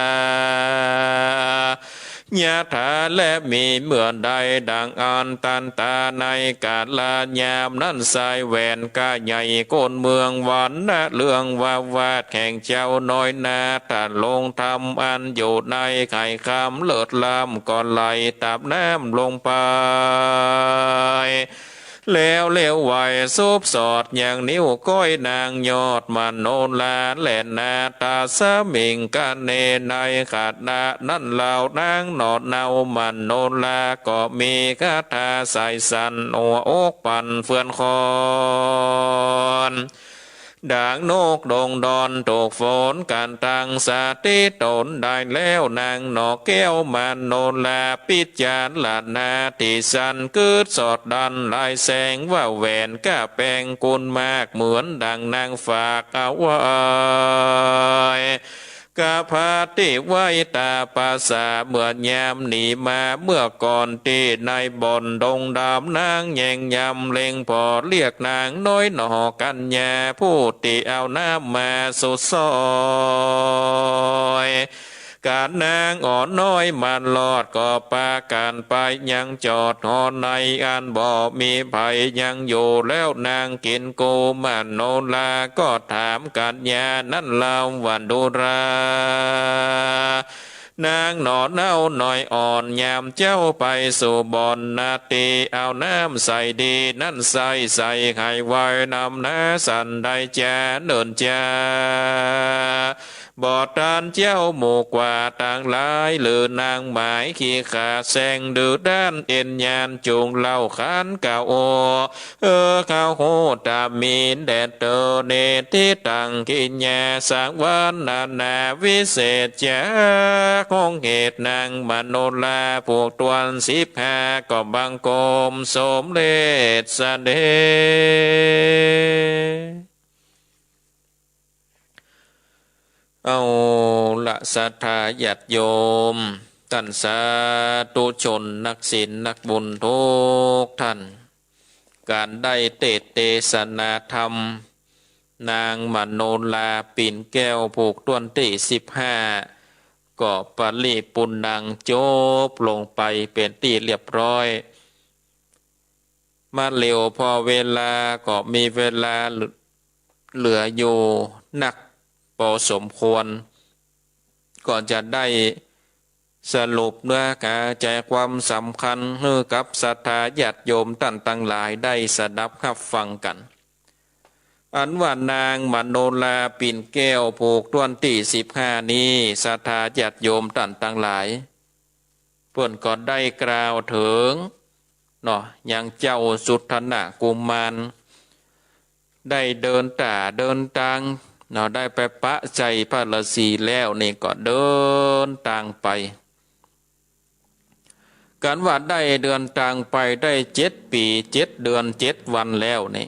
ยะถา และมีเมื่อใดดังอันตันตา ในกาลยามนั้น ชายแว่นก้าใหญ่คนเมืองวันนะเรื่องวาวาทแห่งเจ้าน้อยนาถะ ลงธรรมอันอยู่ในไข่คำเลิศล้ำ ก็ไหลตามน้ำลงไป แล้วเลี้ยวไหวสุบสอดยังนิ้วก้อยนางยอดมโนรา และนาถาสมิงคเน ในขณะนั้นเหล่านางหน่อเนาหมโนรา ก็มีคาถาใสสันหัวอกปั่นเฟื่อนคลอน ดังนกดงดอนถูกฝน กันตังสติตนได้แล้ว นางหน่อแก้วมโนรา พิจารณาที่สันกึ๊ดสอดดันลายแสงว่าแหวนก้าแปงกุลมาก เหมือนดังนางฝากเอาไว้ กะพาที่ไว้ตาประสา เมื่อยามหนีมาเมื่อก่อนตี้ในบ่อนดงดำ นางแยงยำเล็งผ่อเรียกนางน้อยหน่อกัญญา ผู้ตี้เอาน้ำมาสุดซอย กาดนางอ่อนน้อยมารอด ก็ปากั๋นไปยังจอดหอใน อันบ่มีใผยังอยู่ แล้วนางกิ๋นกูมโนรา ก็ถามกัญญานั้นเล่าว่า ดูรา นางหน่อเนาน้อยอ่อน ยามเจ้าไปสู่บ่อนนาตี้ เอาน้ำใสดีนั้นใส่ ใส่ไข่ไว้นำนา สันใดจาเนินจา บ่ตันเจ้าหมู่กว่าตังหลาย หรือนางหมายขี้ขลาดแสงดื้อด้าน เอ็นยานจุงเล่าขานกล่าวโอ เออ เขาฮู้ต๋ามมีแดดเต๋อ เนติตังกิริยาสังวรนานาวิเศษ จากของเหตุนางมโนรา ผูกตวนสิบห้า ก็บังคมสมเร็จเสด็จ เอาละศรัทธาญาติโยม ต้านสาธุชนนักศีลนักบุญกู้ต้าน ก๋านได้เตสน์เตสนาธรรม นางมโนราปิ่นแก้วผูกตวนตี้สิบห้า ก็ปริปุณณังจบลงไปเป๋นตี้เรียบร้อย มาเหลียวผ่อเวลาก็มีเวลาเหลืออยู่นักปอสมควร ก็จะได้สรุปเนื้อหาใจ๋ความสำคัญหื้อกับศรัทธาญาติโยมต้านตังหลายได้สดับฮับฟังกั๋น อันว่านางมโนราปิ่นแก้วผูกตวนตี้สิบห้านี้ ศรัทธาญาติโยมต้านตังหลาย เปิ้นก็ได้กล่าวเถิงเนาะ ยังเจ้าสุทัณณกุมาร ได้เดินต๋าเดินตางเนาะ ได้ไปปะใจ๋พระฤาษีแล้วนี่ก็เดินตางไป กั๋นว่าได้เดินตางไปได้เจ็ดปี๋ เจ็ดเดือน เจ็ดวันแล้วนี่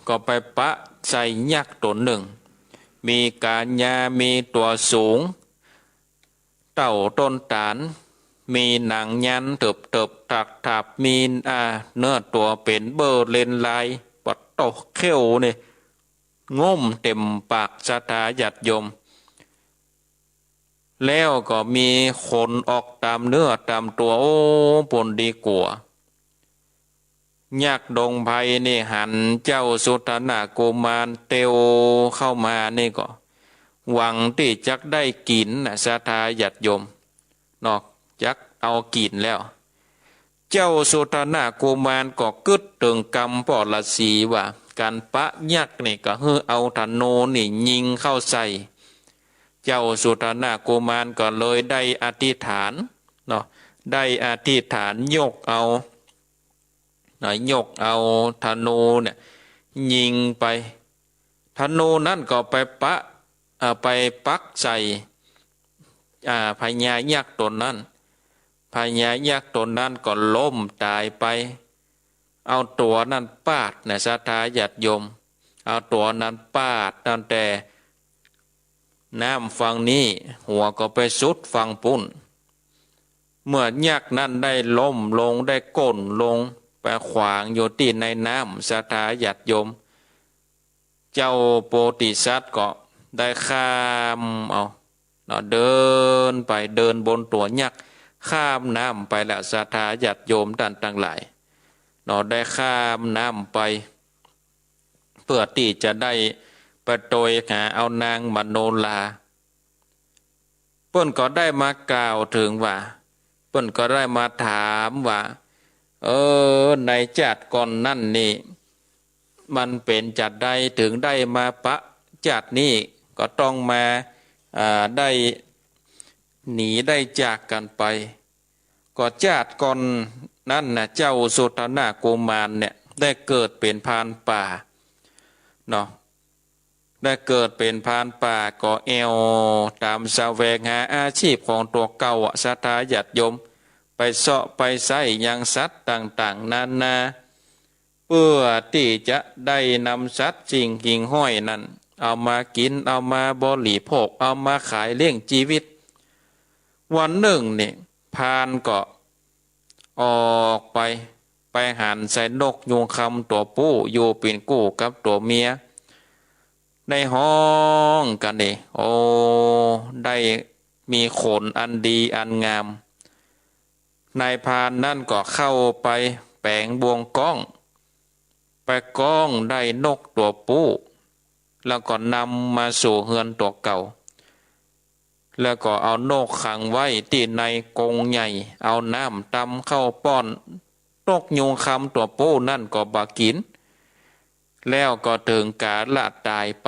ก็ไปปะใจ๋ยักษ์ต๋นนึ่ง มีก๋านยา มีตั๋วสูง เต้าต้นต๋าล มีหนังยันเถิบๆ ถากๆ มี อ่า เนื้อตั๋วเป๋นเบ้อเล็นลาย ปะโต๊ะ เขี้ยวนี่ ง่มเต๋มปากศรัทธาญาติโยม แล้วก็มีขนออกต๋ามเนื้อต๋ามตั๋ว โอ้ ปนดีกั๋ว ยักษ์ดงไพรนี่หันเจ้าสุทัณณกุมารเตียวเข้ามานี่ก็ หวังตี้จักได้กิ๋นน่ะ ศรัทธาญาติโยม เนาะ จักเอากิ๋นแล้ว เจ้าสุทัณณกุมารก็กึ๊ดเถิงกำป้อฤาษีว่า ก๋านปะยักษ์นี่ก็หื้อเอาธนูนี่ยิงเข้าใส่ เจ้าสุทัณณกุมารก็เลยได้อธิษฐานเนาะ ได้อธิษฐานยกเอา นะ ยกเอาธนูเนี่ยยิงไป ธนูนั้นก็ไปปะ เอ่อ ไปปักใส่ อ่า พญายักษ์ต๋นนั้น พญายักษ์ต๋นนั้นก็ล้มต๋ายไป เอาตั๋วนั้นปาดนะ ศรัทธาญาติโยม เอาตั๋วนั้นปาดตั้งแต่ น้ำฝั่งนี้ หัวก็ไปสุดฝั่งปู้น เมื่อยักษ์นั้นได้ล้มลง ได้ก้นลง ไปขวางอยู่ตี้ในน้ำ ศรัทธาญาติโยม เจ้าโพธิสัตว์ก็ได้ข้ามเอาเนาะ เดินไป เดินบนตั๋วยักษ์ ข้ามน้ำไปแล้ว ศรัทธาญาติโยมต้านตังหลาย เนาะ ได้ข้ามน้ำไป เปื้อตี้จะได้ไปโตยหาเอานางมโนรา เปิ้นก็ได้มากล่าวเถิงว่า เปิ้นก็ได้มาถามว่า เออ ในจาติก่อนนั้นนี่ มันเป๋นจาใดเถิงได้มาปะจาตินี้ ก็ต้องมา อ่า ได้หนีได้จากกั๋นไป ก็จาติก่อนนั้นน่ะ เจ้าสุทัณณกุมารเนี่ย ได้เกิดเป๋นพรานป่า เนาะ ได้เกิดเป๋นพรานป่า ก็แอ่วต๋ามแสวงหาอาชีพของตั๋วเก่าอะ ศรัทธาญาติโยม ไปเซาะไปใส้ยังสัตว์ต่างๆ นานา เปื้อตี้จะได้นำสัตว์สิ่งหิ่งห้อยนั้น เอามากิ๋น เอามาบริโภค เอามาขายเลี้ยงจีวิต วันนึ่งนี่ พรานก็ออกไป ไปหันใส่นกยูงคำตั๋วปู้ อยู่เป๋นกู้กับตั๋วเมีย ได้ฮ้องกั๋นนี่ โอ้ ได้มีขนอันดีอันงาม นายพรานนั้นก็เข้าไปแป๋งบ่วงก๊อง ไปก๊องได้นกตั๋วปู้ แล้วก็นำมาสู่เฮือนตั๋วเก่า แล้วก็เอานกขังไว้ตี้ในกรงใหญ่ เอาน้ำตำข้าวป้อน นกยูงคำตั๋วปู้นั้นก็บ่กิ๋น แล้วก็เถิงก๋าละต๋ายไป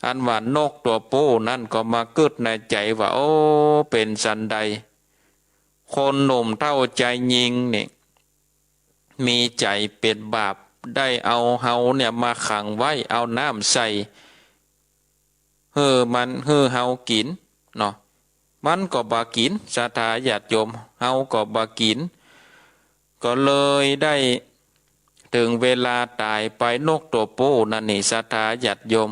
อันว่านกตั๋วปู้นั้นก็มากึ๊ดในใจ๋ว่า โอ้ เป๋นสันใด คนหนุ่มเฒ่าจายญิงนี่ มีใจ๋เป๋นบาป ได้เอาเฮาเนี่ยมาขังไว้ เอาน้ำใส่ หื้อมัน หื้อเฮากิ๋น เนาะ มันก็บ่กิ๋น ศรัทธาญาติโยม เฮาก็บ่กิ๋น ก็เลยได้เถิงเวลาต๋ายไป นกตั๋วปู้นั้นนี่ ศรัทธาญาติโยม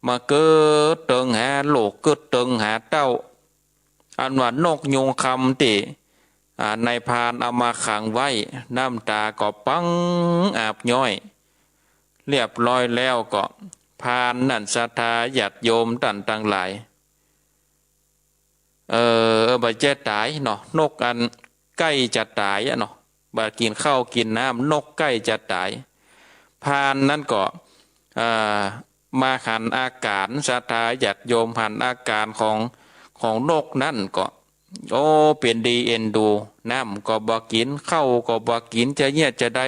มากึ๊ดเติงหาลูก กึ๊ดเติงหาเต้า อันว่านกยูงคำตี้ อ่า นายพรานเอามาขังไว้ น้ำต๋าก็ปังอาบย้อย เรียบร้อยแล้วก็ พรานนั้น ศรัทธาญาติโยมต้านตังหลาย เออ เออ บ่ใจ้ต๋ายเนาะ นกอันใก้จะต๋ายอะเนาะ บ่กิ๋นข้าวกิ๋นน้ำ นกใก้จะต๋าย พรานนั้นก็ เอ่อ มาหันอาก๋าร ศรัทธาญาติโยม หันอาก๋ารของ ของนกนั้นก็ โอ้ เป๋นดีเอ็นดู น้ำก็บ่กิ๋น ข้าวก็บ่กิ๋น จะเยียะจะใด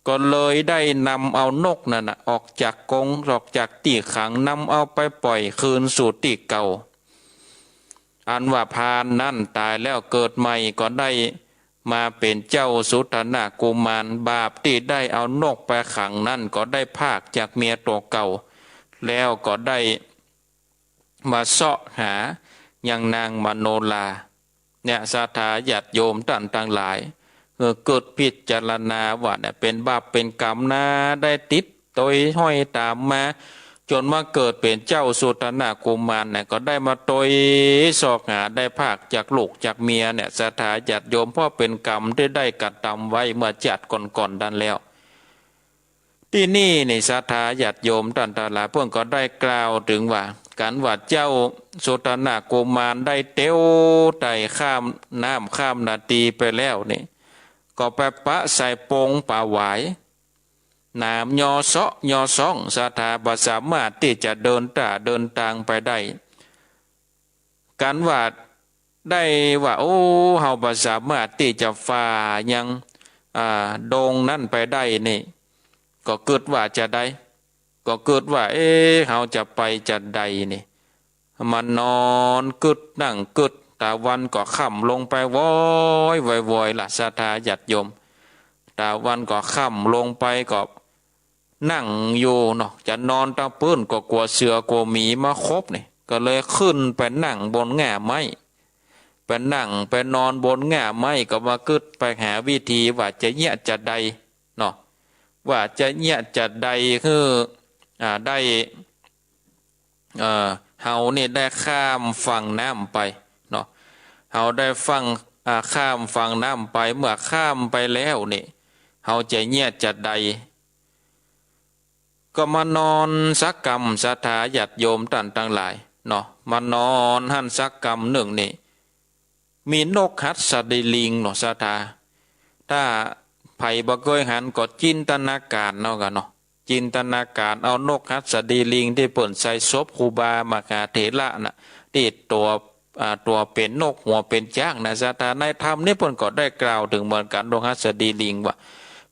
ก็เลยได้นำเอานกนั้นน่ะ ออกจากกรง ออกจากตี้ขัง นำเอาไปป่อยคืนสู่ตี้เก่า อันว่าพรานนั้นต๋ายแล้วเกิดใหม่ก็ได้มาเป๋นเจ้าสุทัณณกุมาร บาปตี้ได้เอานกไปขังนั้นก็ได้พรากจากเมียตั๋วเก่า แล้วก็ได้ มาเซาะหายังนางมโนรา เนี่ย ศรัทธาญาติโยมต้านตังหลาย เออ กึ๊ดพิจารณาว่าเนี่ย เป๋นบาปเป๋นก๋รรมนา ได้ติดตวยห้อยต๋ามมา จ๋นมาเกิดเป๋นเจ้าสุทัณณกุมารเนี่ย ก็ได้มาตวยซอกหา ได้พรากจากลูกจากเมียเนี่ย ศรัทธาญาติโยม เพราะเป๋นก๋รรมตี้ได้กระตำไว้เมื่อจาติก่อนๆ นั้นแล้ว ตี้นี่นี่ ศรัทธาญาติโยมต้านตังหลาย เปิ้นก็ได้กล่าวเถิงว่า กั๋นว่าเจ้าสุทัณณกุมารได้เตียวไต่ข้ามน้ำข้ามนาตีไปแล้วนี่ ก็ไปปะใส่ปงป่าหวาย หนามยอเซาะยอซ้อง ศรัทธาบ่สามารถตี้จะเดินต้าเดินตางไปได้ กั๋นว่าได้ว่า โอ้ เฮาบ่สามารถตี้จะฝ่ายัง อ่า ดงนั้นไปได้นี่ ก็กึ๊ดว่าจะใด ก็กึ๊ดว่า เอ๊ะ เฮาจะไปจะใดนี่ มานอนกึ๊ด นั่งกึ๊ด ตะวันก็ค่ำลงไปวอย วอย วอยละ ศรัทธาญาติโยม ตะวันก็ค่ำลงไปก็ นั่งอยู่เนาะ จะนอนตางปื้นก็กั๋วเสือกั๋วหมีมาขบนี่ ก็เลยขึ้นไปนั่งบนง่าไม้ ไปนั่งไปนอนบนง่าไม้ ก็มากึ๊ดไปหาวิธีว่าจะเยียะจะใดเนาะ ว่าจะเยียะจะใดหื้อ อ่า ได้ เอ่อ เฮานี่ได้ข้ามฝั่งน้ำไปเนาะ เฮาได้ฝั่ง อ่า ข้ามฝั่งน้ำไป เมื่อข้ามไปแล้วนี่ เฮาจะเยียะจะใด ก็มานอนสักกำ ศรัทธาญาติโยมต้านตังหลายเนาะ มานอนหั้นสักกำนึ่งนี่ มีนกหัสดีลิงเนาะศรัทธา ถ้าใผบ่เกยหันก็จินตนาก๋านเอาก่าเนาะ จินตนาก๋านเอานกหัสดีลิงตี้เปิ้นใส่ศพครูบามหาเถระน่ะ ตี้ตั๋ว อ่า ตั๋วเป๋นนกหัวเป๋นจ๊างนะศรัทธา ในธรรมนี่เปิ้นก็ได้กล่าวเถิงเหมือนกั๋น นกหัสดีลิงว่า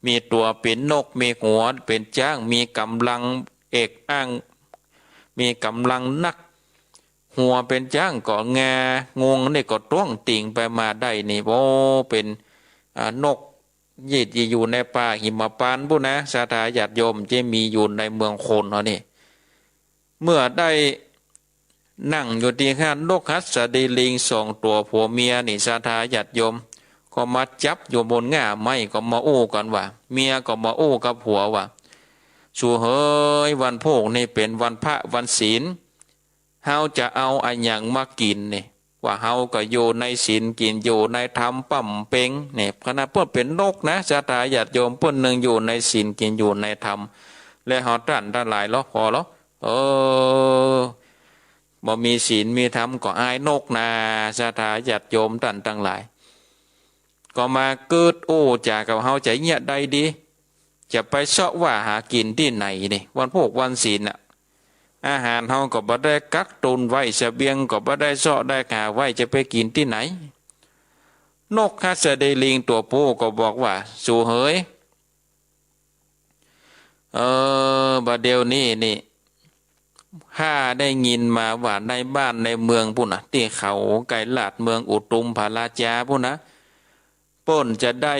มีตั๋วเป๋นนก มีหัวเป๋นจ๊าง มีก๋ำลังเอกอ้าง มีก๋ำลังนัก หัวเป๋นจ๊างก็งางวงนี่ก็ต้วงติ่งไปมาได้นี่ โอ้ เป๋น อ่า นก ตี้อยู่ในป่าหิมพานต์ปู้นนะศรัทธาญาติโยม จะมีอยู่ในเมืองโคนเฮานี่ เมื่อได้นั่งอยู่ตี้หั้น นกหัสดีลิงสองตั๋วผัวเมียนี่ศรัทธาญาติโยม ก็มาจับอยู่บนง่าไม้ ก็มาอู้กั๋นว่า เมียก็มาอู้กับผัวว่า สูเหย วันพูกนี่เป๋นวันพระวันศีล เฮาจะเอาอะหยังมากิ๋นนี่ ว่าเฮาก็อยู่ในศีลกิ๋นอยู่ในธรรมป้ำเป๋งนี่ ขนาดเปิ้นเป๋นนกนะศรัทธาญาติโยม เปิ้นนึ่งอยู่ในศีลกิ๋นอยู่ในธรรม และเฮาต้านตังหลายลอ ผ่อลอ เออ บ่มีศีลมีธรรมก็อายนกนาศรัทธาญาติโยมต้านตังหลาย ก็มากึ๊ดอู้จ๋ากับเฮาจะเยียะใดดี จะไปเซาะว่าหากิ๋นตี้ไหนนี่ วันพูกวันศีลน่ะ อาหารเฮาก็บ่ได้กักตุนไว้ เสบียงก็บ่ได้เซาะได้หาไว้ จะไปกิ๋นตี้ไหน นกหัสดีลิงตั๋วผู้ก็บอกว่า สูเหย เออ บ่าเดี่ยวนี้นี่ ข้าได้ยินมาว่าในบ้านในเมืองปู้นนะ ตี้เขาใก้ลาดเมืองอุตุมพราชาปู้นนะ เปิ้นจะได้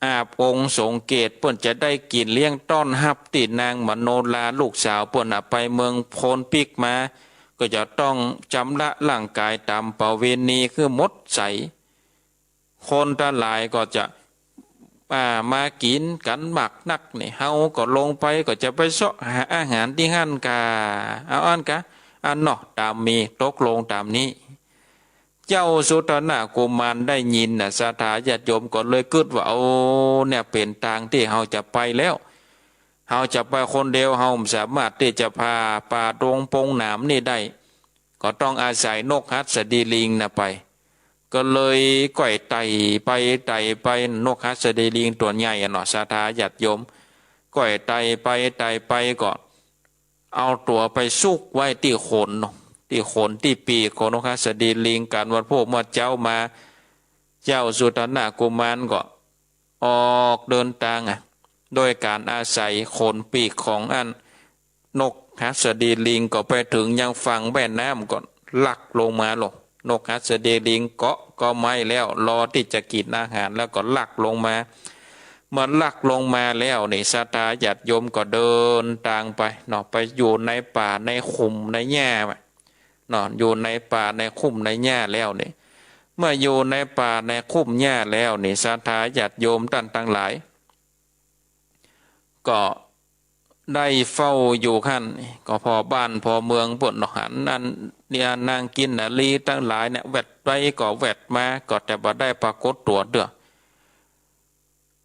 อาบองค์สงเกต เปิ้นจะได้กิ๋นเลี้ยงต้อนฮับตี้นางมโนราลูกสาวเปิ้นน่ะ ไปเมืองโคนปิ๊กมา ก็จะต้องจำระร่างก๋ายต๋ามประเวณีคือหมดใส คนตังหลายก็จะ อ่า มากิ๋นกั๋นมากนักนี่ เฮาก็ลงไปก็จะไปเซาะหาอาหารตี้หั้นก่า เอาอั้นก่า อั้นเนาะ ต๋ามมี ตกลงต๋ามนี้ เจ้าสุทัณณกุมารได้ยินน่ะ ศรัทธาญาติโยมก็เลยกึ๊ดว่า โอ้ เนี่ยเป๋นตางตี้เฮาจะไปแล้ว เฮาจะไปคนเดียว เฮาบ่สามารถตี้จะผ่าป่าดงปงหนามนี่ได้ ก็ต้องอาศัยนกหัสดีลิงน่ะไป ก็เลยก้อยไต่ไปไต่ไป นกหัสดีลิงตั๋วใหญ่อะเนาะ ศรัทธาญาติโยม ก้อยไต่ไปไต่ไปก็ เอาตั๋วไปซุกไว้ตี้ขนเนาะ ตี้ขนตี้ปีกของนกหัสดีลิง ก๋านวันพูกเมื่อเจ๊ามา เจ้าสุทัณณกุมารก็ออกเดินตางอะ โดยก๋านอาศัยขนปีกของอั้นนกหัสดีลิง ก็ไปเถิงยังฝั่งแม่น้ำก็ลักลงมาลอ นกหัสดีลิงเกาะกอไม้แล้ว รอตี้จะกิ๋นอาหารแล้วก็ลักลงมา เมื่อลักลงมาแล้วนี่ ศรัทธาญาติโยมก็เดินตางไปเนาะ ไปอยู่ในป่าในคุมในหญ้าเนาะ อยู่ในป่าในคุมในหญ้าแล้วนี่ เมื่ออยู่ในป่าในคุมหญ้าแล้วนี่ ศรัทธาญาติโยมต้านตังหลาย ก็ได้เฝ้าอยู่หั้น ก็ผ่อบ้านผ่อเมืองเปิ้นเนาะ หันอัน เนี่ย นางกินนารีตังหลายเนี่ย แวดไปก็แวดมา ก็แต่บ่ได้ปรากฏตั๋วเตื้อ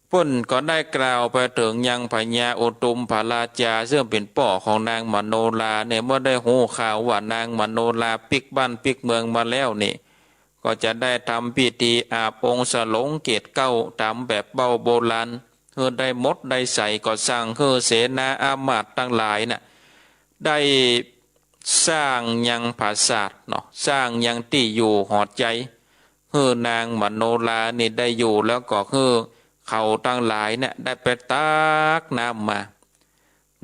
เปิ้นก็ได้กล่าวไปเถิงยังพญาอุตุมพราชา ซึ่งเป๋นป้อของนางมโนราเนี่ย เมื่อได้ฮู้ข่าวว่านางมโนราปิ๊กบ้านปิ๊กเมืองมาแล้วนี่ ก็จะได้ทำพิธีอาบองค์สลงเกตเก๊าต๋ามแบบเบ้าโบราณ หื้อได้หมดได้ใส ก็สั่งหื้อเสนาอามาตย์ตังหลายน่ะ ได้สร้างยังผาสาทเนาะ สร้างยังตี้อยู่หอดใจ๋ หื้อนางมโนรานี่ได้อยู่ แล้วก็หื้อเขาตังหลายเนี่ยได้ไปตักน้ำมา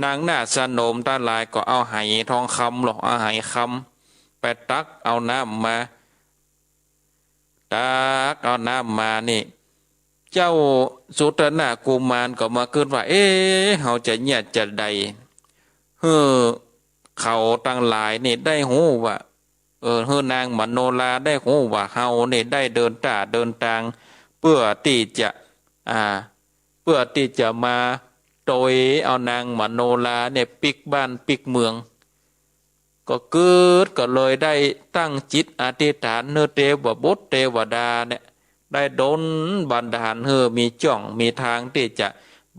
นางนาคสนมตังหลายก็เอาไหทองคำลอ เอาไหคำไปตักเอาน้ำมา ตักเอาน้ำมานี่ เจ้าสุทัณณกุมารก็มากึ๊ดว่า เอ๊ะ เฮาจะเยียะจะใด หื้อเขาตังหลายนี่ได้ฮู้ว่า เออ หื้อนางมโนราได้ฮู้ว่าเฮานี่ได้เดินต้าเดินตาง เปื้อตี้จะ อ่า เปื้อตี้จะมาโตยเอานางมโนราเนี่ยปิ๊กบ้านปิ๊กเมือง ก็กึ๊ดก็เลยได้ตั้งจิตอธิษฐานหื้อเตวบุตรเตวดาเนี่ย ได้ดลบันดาลหื้อมีจ้องมีตางตี้จะ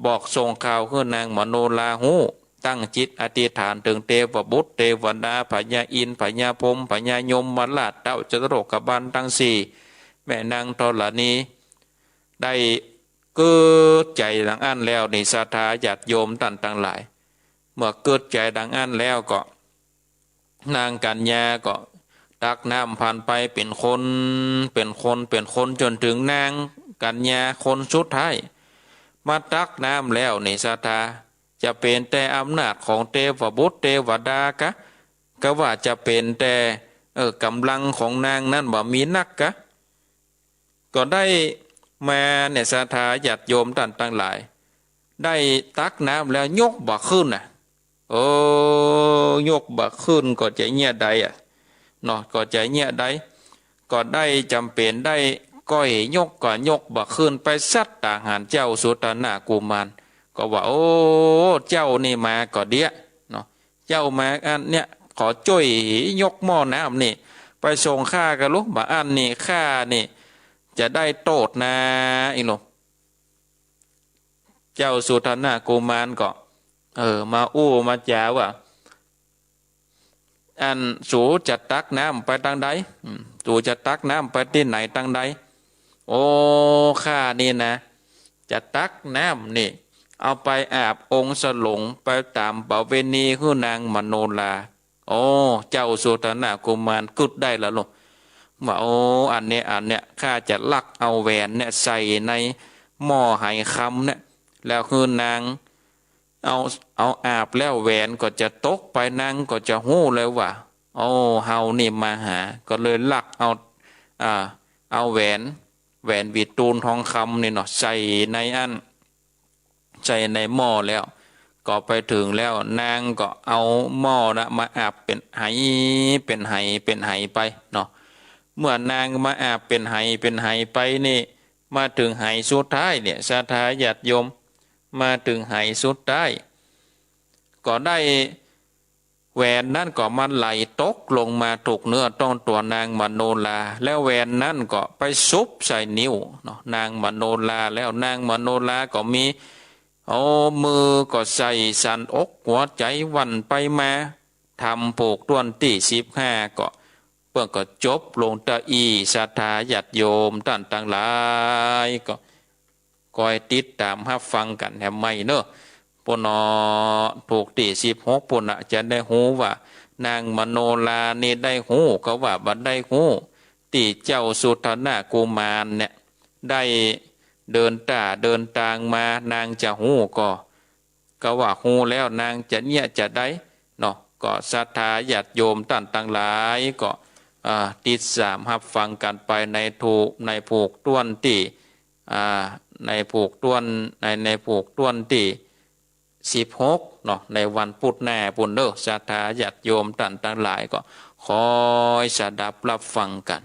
บอกส่งข่าวหื้อนางมโนราฮู้ ตั้งจิตอธิษฐานเถิงเตวบุตรเตวดา พญาอินทร์ พญาพรหม พญายมราช เต้าจตุโลกบาลตังสี่ แม่นางธรณีได้กึ๊ดใจ๋ดังอั้นแล้วนี่ ศรัทธาญาติโยมต้านตังหลาย เมื่อกึ๊ดใจ๋ดังอั้นแล้วก็ นางกัญญาก็ตักน้ำผ่านไปเป๋นคน เป๋นคน เป๋นคน จ๋นเถิงนางกัญญาคนสุดท้าย มาตักน้ำแล้วนี่ ศรัทธา จะเป๋นแต่อำนาจของเตวบุตรเตวดากะ กาว่าจะเป๋นแต่ เออ ก๋ำลังของนางนั้นบ่มีนักกะ ก็ได้มาเนี่ย ศรัทธาญาติโยมต้านตังหลาย ได้ตักน้ำแล้วยกบ่ขึ้นน่ะ เออ ยกบ่ขึ้นก็จะเยียะใดอะ เนาะ ก็จะเยียะใด ก็ได้จ๋ำเป๋นได้ก้อยยก ก็ยกบ่ขึ้น ไปสัดต๋าหันเจ้าสุทัณณกุมาร ก็ว่า โอ้ เจ้านี่มาก็เดี้ย เนาะ เจ้ามาอั้นเนี่ย ขอจ้วยยกหม้อน้ำนี่ไปส่งข้าก่อลูก บ่อั้นนี่ข้านี่จะได้โต้ษนา อิโน เจ้าสุทัณณกุมารก็ เออ มาอู้มาจ๋าว่า อันสูจะตักน้ำไปตางใด อืม สูจะตักน้ำไปตี้ไหนตางใด โอ้ ข้านี่นะ จะตักน้ำนี่ เอาไปอาบองค์สลง ไปต๋ามประเวณีหื้อนางมโนรา โอ้ เจ้าสุทัณณกุมารกึ๊ดได้แล้วลูก ว่า โอ้ อันเนี้ย อันเนี้ย ข้าจะลักเอาแหวนเนี่ยใส่ในหม้อไหคำเนี่ย แล้วหื้อนาง เอา เอาอาบแล้วแหวนก็จะตกไป นางก็จะฮู้เลยว่า โอ้ เฮานี่มาหา ก็เลยลักเอา อ่า เอาแหวน แหวนหวีดตูนทองคำนี่เนาะ ใส่ในอั้น ใส่ในหม้อแล้ว ก็ไปเถิงแล้ว นางก็เอาหม้อนะมาอาบเป๋นไห เป๋นไห เป๋นไหไปเนาะ เมื่อนางมาอาบเป๋นไห เป๋นไหไปนี่ มาเถิงไหสุดท้ายเนี่ย ศรัทธาญาติโยม มาเถิงไหสุดท้าย ก็ได้แหวนนั้นก็มันไหลตกลงมาถูกเนื้อต้องตัวนางมโนรา แล้วแหวนนั้นก็ไปสุบใส่นิ้วเนาะ นางมโนรา แล้วนางมโนราก็มี โอ้ มือก็ใส่สั่นอกหัวใจ๋หวั่นไปมา ธรรมผูกถ้วนตี้สิบห้าก็ เปิ้นก็จบลงเต้าอี้ ศรัทธาญาติโยมต้านตังหลาย ก็ คอยติดต๋ามฮับฟังกั๋นแหมใหม่เนาะ ปู้นเนาะ ผูกตี้สิบหกปู้นน่ะ จะได้ฮู้ว่านางมโนรานี่ได้ฮู้ กาว่าบ่ได้ฮู้ ตี้เจ้าสุทัณณกุมารเนี่ย ได้เดินต้าเดินตางมา นางจะฮู้ก็ กาว่าฮู้แล้วนางจะเยียะจะใดเนาะ ก็ศรัทธาญาติโยมต้านตังหลายก็ อ่า ติดต๋ามฮับฟังกั๋นไปในถูก ในผูกถ้วนตี้ อ่า ในผูกถ้วน ใน ในผูกถ้วนตี้สิบหกเนาะ ในวันปุธหน้าปู้นเด้อ ศรัทธาญาติโยมต้านตังหลายก็คอยสดับฮับฟังกั๋น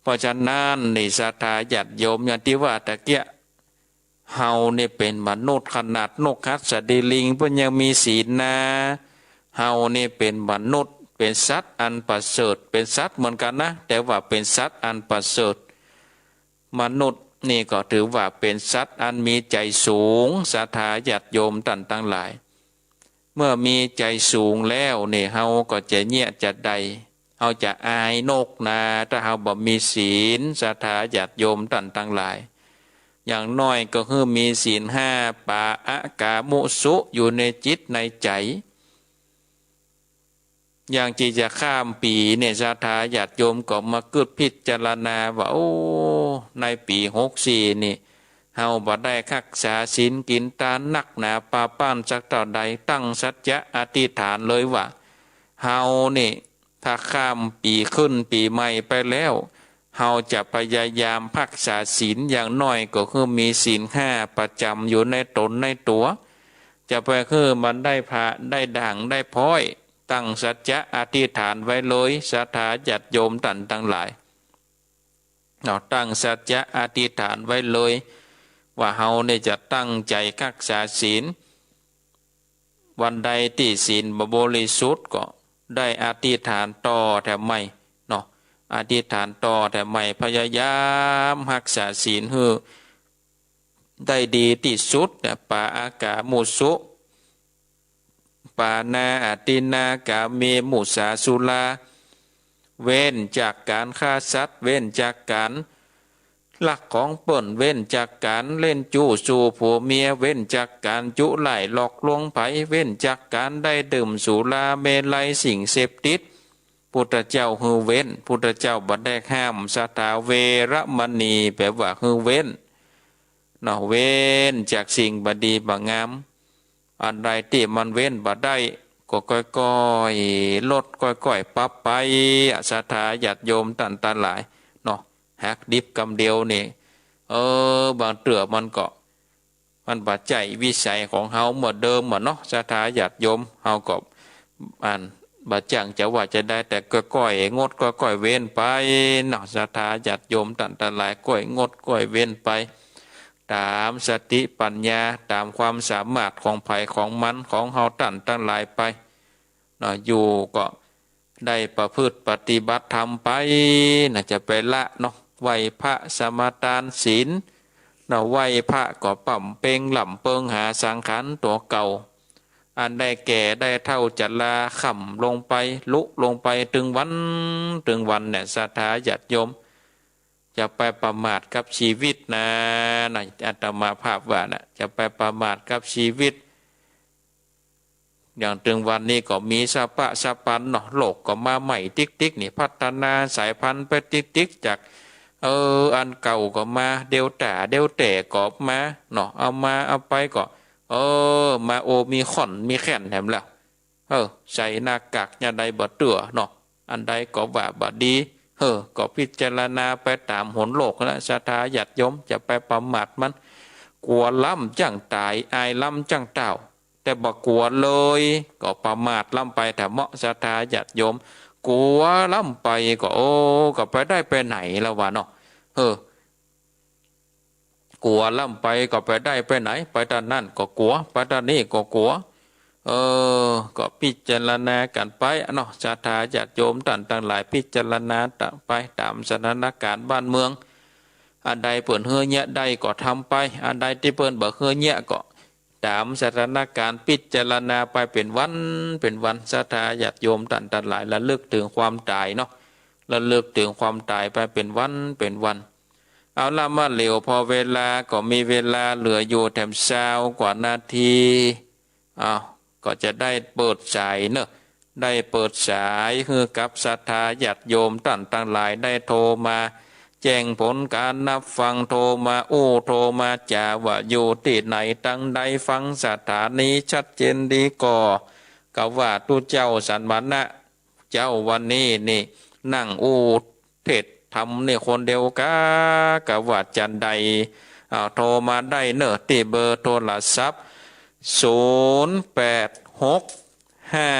เพราะฉะนั้นนี่ศรัทธาญาติโยมอย่างตี้ว่าตะเกียะ เฮานี่เป๋นมนุษย์ ขนาดนกหัสดีลิงเปิ้นยังมีศีลนา เฮานี่เป๋นมนุษย์ เป๋นสัตว์อันประเสริฐ เป๋นสัตว์เหมือนกั๋นนะ แต่ว่าเป๋นสัตว์อันประเสริฐ มนุษย์นี่ก็ถือว่าเป๋นสัตว์อันมีใจ๋สูง ศรัทธาญาติโยมต้านตังหลาย เมื่อมีใจ๋สูงแล้วนี่ เฮาก็จะเยียะจะใด เฮาจะอายนกนา ถ้าเฮาบ่มีศีล ศรัทธาญาติโยมต้านตังหลาย อย่างน้อยก็คือมีศีลห้า ปาอะกามุสุ อยู่ในจิตในใจ๋ อย่างตี้จะข้ามปี๋เนี่ย ศรัทธาญาติโยมก็มากึ๊ดพิจารณาว่า โอ้ ในปี๋หกสี่นี่ เฮาบ่ได้ฮักษาศีลกิ๋นตานนักหนาปาป้านสักเต้าใด ตั้งสัจจะอธิษฐานเลยว่า เฮานี่ ถ้าข้ามปี๋ขึ้นปี๋ใหม่ไปแล้ว เฮาจะพยายามฮักษาศีล อย่างน้อยก็คือมีศีลห้าประจ๋ำอยู่ในต๋นในตั๋ว จะไปหื้อมันได้ผาได้ด่างได้พร้อย ตั้งสัจจะอธิษฐานไว้เลย ศรัทธาญาติโยมต้านตังหลาย เนาะ ตั้งสัจจะอธิษฐานไว้เลย ว่าเฮาเนี่ยจะตั้งใจ๋ฮักษาศีล วันใดตี้ศีลบ่บริสุทธิ์ก็ได้อธิษฐานต่อแถมใหม่เนาะ อธิษฐานต่อแถมใหม่ พยายามฮักษาศีลหื้อได้ดีตี้สุดเนี่ย ปาอะกามุสุ ปานาอาทินนา กาเม มุสา สุรา เว้นจากก๋านฆ่าสัตว์ เว้นจากก๋านลักของเปิ้น เว้นจากก๋านเล่นจู้สู่ผัวเมีย เว้นจากก๋านจุใล้หลอกลวงใผ เว้นจากก๋านได้ดื่มสุราเมรัยสิ่งเสพติด พุทธเจ้าหื้อเว้น พุทธเจ้าบ่ได้ห้าม สาธา เวระมณี แปลว่าหื้อเว้น เนาะ เว้นจากสิ่งบ่ดีบ่งาม อันใดตี้มันเว้นบ่ได้ ก็ก้อยๆ ลด ก้อยๆ ปรับไป อะ สาธาญาติโยมต้านตังหลาย เนาะ หักดิบกำเดียวนี่ เออ บางเตื้อมันก็ มันบ่ใจ้วิสัยของเฮาเหมือนเดิมอะเนาะ สาธาญาติโยม เฮาก็ อัน บ่จ้างจะว่าจะใด แต่ก้อยๆ งด ก้อยๆ เว้นไป เนาะ สาธาญาติโยมต้านตังหลาย ก้อยงด ก้อยเว้นไป ต๋ามสติปัญญา ต๋ามความสามารถของใผของมัน ของเฮาต้านตังหลายไป เนาะ อยู่ก็ได้ประพฤติปฏิบัติธรรมไป น่าจะไปละเนาะ ไหว้พระสมาตานศีล เนาะ ไหว้พระก็บำเพ็งล่ำเปิงหาสังขารตั๋วเก่า อันได้แก่ได้เฒ่าจะลาค่ำลงไป ลุลงไปตึงวัน ตึงวันเนี่ย สาธาญาติโยม จะไปประมาทกับชีวิตนะ นะ อาตมาภาพว่านะ จะไปประมาทกับชีวิต อย่างตึงวันนี้ก็มีสะป๊ะสะปันเนาะ โลกก็มาใหม่ติ๊กๆ นี่ พัฒนาสายพันธุ์ไปติ๊กๆ จาก เออ อันเก่าก็มา เดลต้า เดลต้าก็มาเนาะ เอามาเอาไปก็ เออ มาโอมิครอน มีแค่นแถมแล้ว เออ ใส่หน้ากากอย่างใดบ่เตื้อเนาะ อันใดก็ว่าบ่ดี เออ ก็พิจารณาไปต๋ามหนโลกนะ สาธาญาติโยม จะไปประมาทมัน กั๋วล้ำจั้งต๋าย อายล้ำจั้งต้าว แต่บ่กั๋วเลย ก็ประมาทล้ำไปแถมเนาะ สาธาญาติโยม กั๋วล้ำไปก็ โอ้ ก็ไปได้ไปไหนแล้ววะเนาะ เออ กั๋วล้ำไปก็ไปได้ไปไหน ไปต้านนั้นก็กั๋ว ไปต้านนี้ก็กั๋ว เออ ก็พิจารณากั๋นไปเนาะ สาธาญาติโยมต้านตังหลาย พิจารณาไปต๋ามสถานก๋ารณ์บ้านเมือง อันใดเปิ้นหื้อเยียะได้ก็ทำไป อันใดตี้เปิ้นบ่หื้อเยียะก็ ต๋ามสถานก๋ารณ์พิจารณาไปเป๋นวันเป๋นวัน สาธาญาติโยมต้านตังหลาย ระลึกเถิงความต๋ายเนาะ ระลึกเถิงความต๋ายไปเป๋นวันเป๋นวัน เอาละ มาเหลียวผ่อเวลาก็มีเวลาเหลืออยู่แถมซาวกว่านาที อ้าว ก็จะได้เปิดสายเนาะ ได้เปิดสายหื้อกับศรัทธาญาติโยมต้านตังหลายได้โทรมาแจ้งผลก๋านฮับฟัง โทรมาอู้ โทรมาจ๋า ว่าอยู่ตี้ไหนตังใด ฟังสถานีชัดเจนดีก่อ กาว่าตุ๊เจ้าสัมมณะ เจ้าวันนี้นี่นั่งอู้เทศน์ธรรมนี่คนเดียวกา กาว่าจันใด อ่า โทรมาได้เนาะ ตี้เบอร์โทรศัพท์ ศูนย์แปดหก ห้า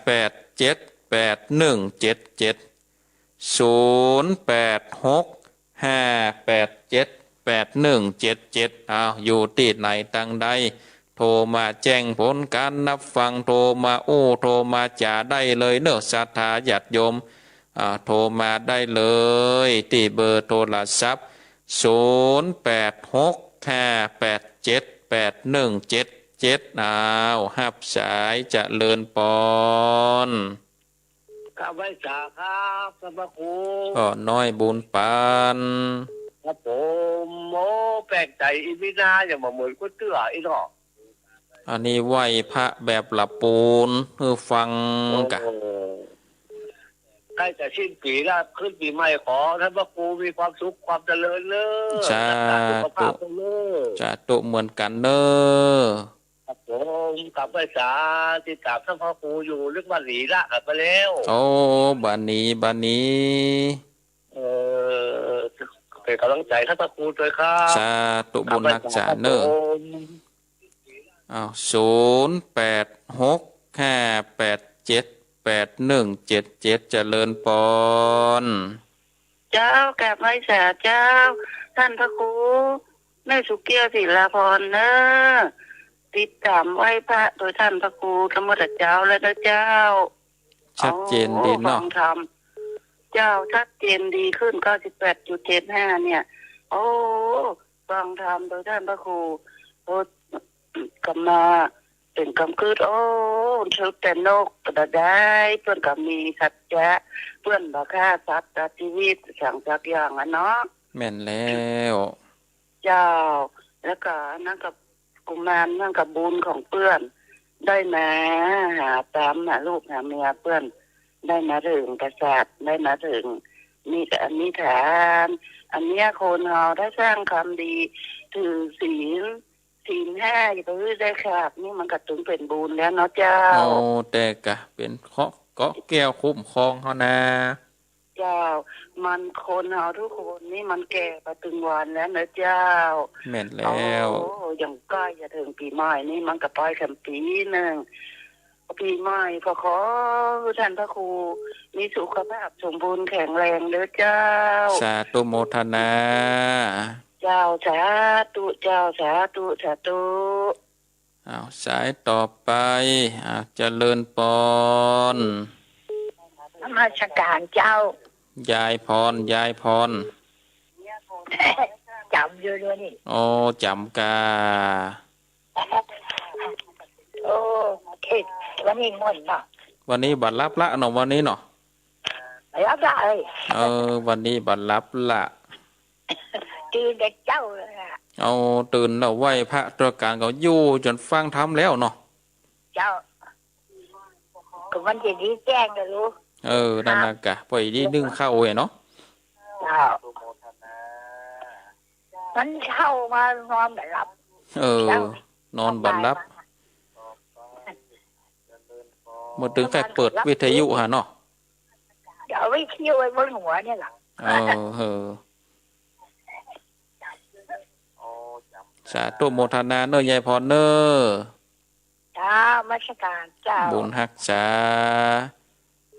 แปดเจ็ด แปดหนึ่งเจ็ดเจ็ด ศูนย์แปดหก ห้าแปดเจ็ด แปดหนึ่งเจ็ดเจ็ด อ้าว อยู่ตี้ไหนตังใด โทรมาแจ้งผลก๋านฮับฟัง โทรมาอู้ โทรมาจ๋าได้เลยเนาะ ศรัทธาญาติโยม อ่า โทรมาได้เลย ตี้เบอร์โทรศัพท์ ศูนย์แปดหก ห้าแปดเจ็ด แปดหนึ่งเจ็ดเจ็ด อ้าว ฮับสาย เจริญปอน กราบไหว้สาครับ ต้านพระครู ก็น้อยบุญปาน ครับผม โอ้ แปลกใจ๋ อีกไม่นานอย่างมาเหมือนก๋วยเตี๋ยวอีกเนาะ อันนี้ไหว้พระแบบหลับปูน หื้อฟังกะ โอ้ ใก้จะสิ้นปี๋ละ ขึ้นปี๋ใหม่ ขอต้านพระครูมีความสุขความเจริญเนาะ สาธุ รักษาสุขภาพเนาะ สาธุเหมือนกั๋นเนาะ ครับผม กราบไหว้สา ติดต๋ามต้านพระครูอยู่ นึกว่าหนีละกั๋นไปแล้ว โอ้ บ่หนี บ่หนี เออ เป๋นก๋ำลังใจ๋ต้านพระครูตวยครับ สาธุบุญฮักษาเนาะ กราบไหว้สาครับผม อ้าว ศูนย์แปดหก ห้าแปดเจ็ด แปดหนึ่งเจ็ดเจ็ด เจริญปอน เจ้า กราบไหว้สาเจ้า ต้านพระครู แม่สุเกี้ยว ศิลาพรเนาะ ติดต๋ามไหว้พระโตยต้านพระครูกั๋นหมดละเจ้า แล้วเนาะเจ้า ชัดเจนดีเนาะ โอ้ ฟังธรรม เจ้า ชัดเจนดีขึ้น เก้าสิบแปดจุดเจ็ดห้า เนี่ย โอ้ ฟังธรรมโตยต้านพระครู โอ้ กลับมา เป๋นกำกึ๊ด โอ้ ถือแต่นกกระดาย เปิ้นก็มีสัจจะ เปิ้นบ่ฆ่าสัตว์ตัดจีวิตสังสักอย่างอะเนาะ แม่นแล้ว เจ้า แล้วก็อันนั้นก็ กุมารนั่นก็บุญของเปิ้น ได้มาหาต๋ามหาลูกหาเมียเปิ้น ได้มาเถิงกษัตริย์ ได้มาเถิง นี่ก็อธิษฐาน อันเนี้ยคนเฮาถ้าสร้างความดี ถือศีล ศีลห้าอย่าไปหื้อได้ขาด นี่มันก็ตึงเป๋นบุญแล้วเนาะเจ้า โอ้ แต่ก็เป๋นเคราะห์เกาะแก้วคุ้มครองเฮานา เจ้า มันคนเฮาทุกคนนี่มันแก่ไปตึงวันแล้วเนาะเจ้า แม่นแล้ว โอ้ อย่างใก้จะเถิงปี๋ใหม่นี่มันก็ปอยแค่ปี๋นึ่ง ปี๋ใหม่ก็ขอหื้อต้านพระครูมีสุขภาพสมบูรณ์แข็งแรงเนาะเจ้า สาธุโมทนา เจ้า สาธุเจ้า สาธุ สาธุ อ้าว สายต่อไป อ้าว เจริญปอน นมัสการเจ้า ยายพร ยายพร จ๋ำอยู่ด้วยนี่ โอ้ จ๋ำก่า โอ้ เขต วันนี้ม่วนเนาะ วันนี้บ่หลับละเนาะ วันนี้เนาะ บ่หลับละเอ้ย เออ วันนี้บ่หลับละ ตื่นแต่เจ๊าเลยอะ เอา ตื่นแล้วไหว้พระตระก๋านก็อยู่จ๋นฟังธรรมแล้วเนาะ เจ้า ก็มันจะดีแจ้งนะลูก เออ นั่นน่ะกะ ปอยดีนึ่งข้าวเว้ยเนาะ เจ้า มันเข้ามานอนบ่หลับ เออ เจ้า นอนบ่หลับ เมื่อตึงใค่เปิดวิทยุหาเนาะ เดี๋ยวเอาวิทยุไว้บนหัวเนี่ยล่ะ เออ เออ สาธุโมทนาเน้อ ยายพรเน้อ เจ้า นมัสการเจ้า บุญฮักษา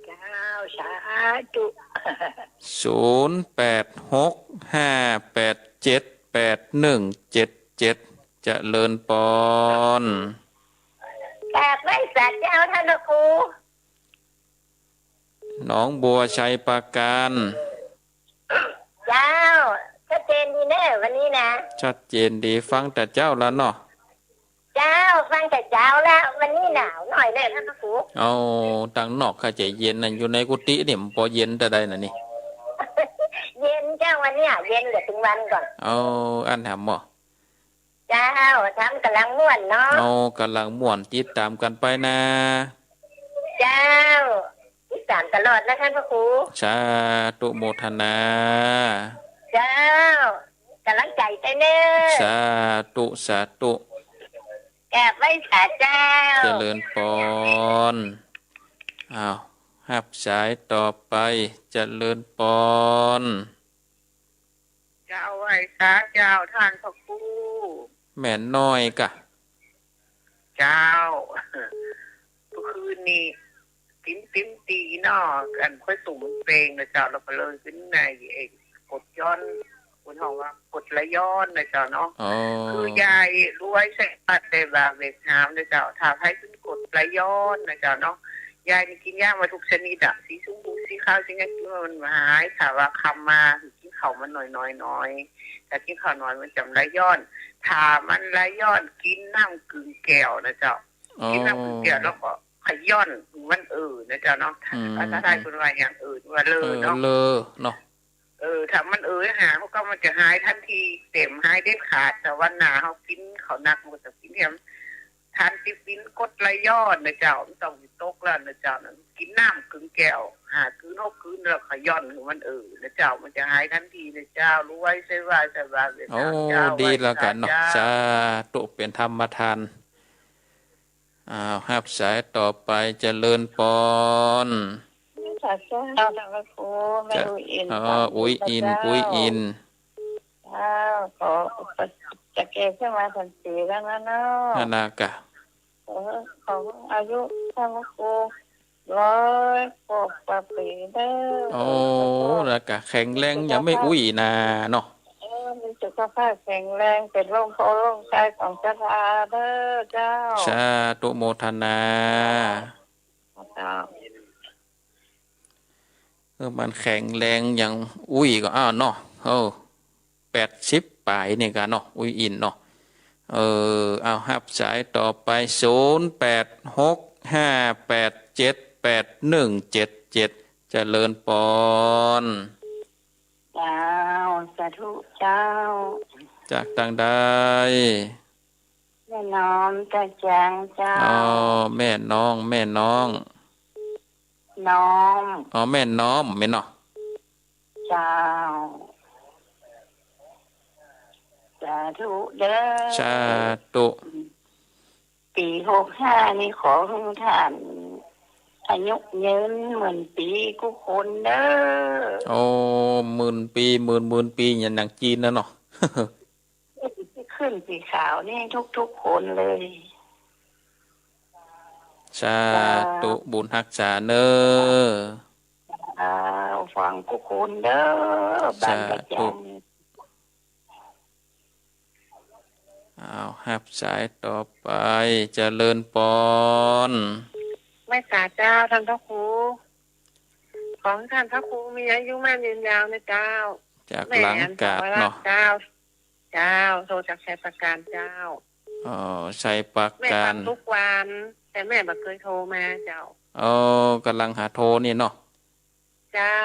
เจ้า สาธุ ศูนย์แปดหก ห้าแปดเจ็ด แปดหนึ่งเจ็ดเจ็ด เจริญปอน กราบไหว้สาเจ้าท่านพระครู หนองบัวไชยปราการ เจ้า ชัดเจนดีเน่อวันนี้นะ ชัดเจนดี ฟังแต่เจ๊าละเนาะ เจ้า ฟังแต่เจ๊าละ วันนี้หนาวหน่อยเน่อท่านพระครู เอา ตังนอกข้าจะเย็นน่ะ อยู่ในกุฏินี่มันปอเย็นแต่ใดน่ะนี่ เย็นเจ้า วันเนี้ย เย็นกว่าตึงวันก่อน เอา อั้นหำบ่ เจ้า ธรรมก๋ำลังม่วนเนาะ เอา ก๋ำลังม่วน ติดต๋ามกั๋นไปนะ เจ้า ติดต๋ามตลอดนะท่านพระครู สาธุโมทนา เจ้า ก๋ำลังใจ๋ไปเน่อ สาธุ สาธุ กราบไหว้สาเจ้า เจริญปอน อ้าว ฮับสายต่อไป เจริญปอน เจ้า ไหว้สาเจ้าท่านพระครู แม่น้อยกะ เจ้า เมื่อคืนนี้ ปิ๊มปิ๊มตีเนาะ อันข้อยสุมเพลงนะเจ้า แล้วก็เลยขึ้นในไอ้กรดย้อน คนฮ้องว่ากรดไหลย้อนนะเจ้าเนาะ อ๋อ คือยายรู้ไว้ใส่ปัดแต่ว่าเวทหามนะเจ้า ถ้าใผเป๋นกรดไหลย้อนนะเจ้าเนาะ ยายนี่กิ๋นยามาทุกชนิดอะ สีชมพู สีขาว สีหยัง กิ๋นมันหาย ถ้าว่าค่ำมา กิ๋นข้าวมันน้อยๆ น้อย ถ้ากิ๋นข้าวน้อยมันจะไหลย้อน ถ้ามันไหลย้อน กิ๋นน้ำกึ่งแก้วนะเจ้า อ๋อ กิ๋นน้ำกึ่งแก้วแล้วก็ขย้อนมันเอ่อนะเจ้าเนาะ อืม ภาษาไทยเปิ้นว่าหยัง เอ่อ ว่าเลอเนาะ เออ เลอเนาะ เออ ถ้ามันเอ่อหา เขาก็มันจะหายทันที แต่บ่หายเด็ดขาด แต่ว่าหน้าเฮากิ๋นข้าวหนัก มันก็จะกิ๋นแถม ทานติดกิ๋นกรดไหลย้อนนะเจ้า มันต้องตกแล้วนะเจ้านะ กิ๋นน้ำกึ่งแก้ว ห้ากืนหกกืนแล้วขย้อนหื้อมันเอ่อนะเจ้า มันจะหายทันทีนะเจ้า รู้ไว้ใส่ว่าใส่ว่า โอ้ เจ้า ดีแล้วกั๋นเนาะ ไหว้สาเจ้า สาธุ เป๋นธรรมทาน อ้าว ฮับสายต่อไป เจริญปอน สาเจ้า ท่านพระครู แม่ เจ้า อุ๊ยอิน อ๋อ สาธุ อุ๊ยอิน เจ้า อุ๊ยอิน เจ้า ขออุปสมบทแก่เจ้ามาสันติแล้วนะเนาะ นั่นน่ะกะ ขอ ขออายุท่านพระครูร้อยกว่าปีเด้อ โอ้ แล้วกะแข็งแรง ยังแม่อุ๊ยนาเนาะ เออ มีสุขภาพแข็งแรง เป๋นร่มโพธิ์ร่มไทรของศรัทธาเด้อเจ้า สาธุโมทนา เจ้า เออ มันแข็งแรงยังอุ๊ยก็อ้าวเนาะ เออ แปดสิบป๋ายนี่กะเนาะ อุ๊ยอินเนาะ เออ เอา ฮับสายต่อไป ศูนย์แปดหกห้าแปดเจ็ดแปดหนึ่งเจ็ดเจ็ด เจริญปอน เจ้า สาธุเจ้า จากตังใด แม่น้อม ตาจางเจ้า อ๋อ แม่น้อง แม่น้อง น้อม อ๋อ แม่น้อม แม่นเนาะ เจ้า สาธุเด้อ สาธุ ปี๋หกห้านี่ขอหื้อต้านอายุยืนหมื่นปี๋กู้คนเด้อ โอ้ หมื่นปี๋ หมื่น หมื่นปี๋ อย่างหนังจีนนะเนาะ ขึ้นสีขาวนี่ทุกๆ คนเลย สาธุ เจ้า บุญฮักษาเน้อ เจ้า ฟังกู้คนเด้อ บ้าน สาธุ ตาจาง เอา ฮับสายต่อไป เจริญปอน ไหว้สาเจ้า ท่านพระครู ขอหื้อท่านพระครูมีอายุมั่นยืนยาวนะเจ้า จาก แม่ หลังกาด อัน เนาะ เจ้า เจ้า โทรจากชัยปราการเจ้า อ๋อ ชัยปราการ แม่ฟังทุกวัน แต่แม่บ่เกยโทรมาเจ้า อ๋อ ก่ำลังหาโทรนี่เนาะ เจ้า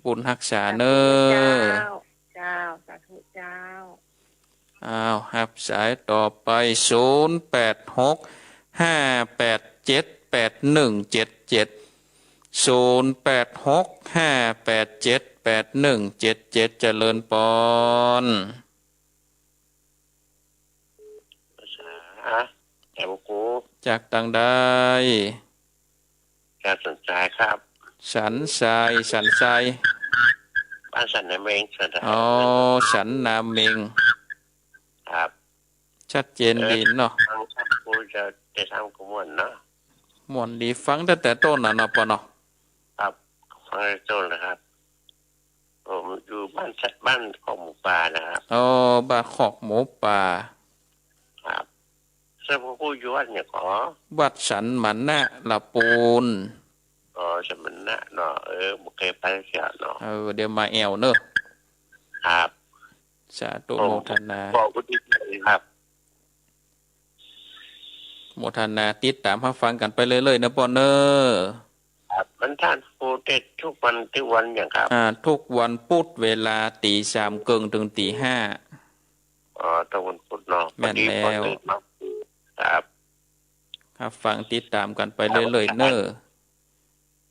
บุญฮักษาเน้อ สาธุเจ้า เจ้า สาธุเจ้า อ้าว ฮับสายต่อไป ศูนย์แปดหกห้าแปดเจ็ดแปดหนึ่งเจ็ดเจ็ด ศูนย์แปดหกห้าแปดเจ็ดแปดหนึ่งเจ็ดเจ็ด เจริญปอน ภาษา แถวกู จากตังใด จากสันทรายครับ สันทราย สันทราย บ้านสันนาเม็ง สันทราย อ๋อ สันนาเม็ง ครับ ชัดเจนดีเนาะ เออ ฟังครับ กูจะ จะทำกระมวลเนาะ ม่วนดี ฟังตั้งแต่ต้นน่ะเนาะ ปอเนาะ ครับ ฟังตั้งแต่ต้นนะครับ ผมอยู่บ้านสะ บ้านคอกหมูป่านะครับ อ๋อ บ้านคอกหมูป่า ครับ เจ้าพระครูอยู่วัดหยังก่อ วัดสันมณะละปูน อ๋อ สันมณะเนาะ เออ บ่เกยไปเสียเนาะ เออ เดี๋ยวมาแอ่วเน้อ ครับ สาธุ ผม โมทนา บอกว่าดีใจครับ โมทนา ติดต๋ามฮับฟังกั๋นไปเรื่อยๆ เน้อปอเน้อ ครับ มันต้านครูเตศน์ทุกวัน ทุกวันหยังครับ อ่า ทุกวันปุ๊ดเวลาตี๋สามเกิ่งเถิงตี๋ห้า อ๋อ ทุกวันปุ๊ดเนาะ แม่นแล้ว พอดีปอตื่นมา ครับ ฮับฟังติดต๋ามกั๋นไปเรื่อยๆ เน้อ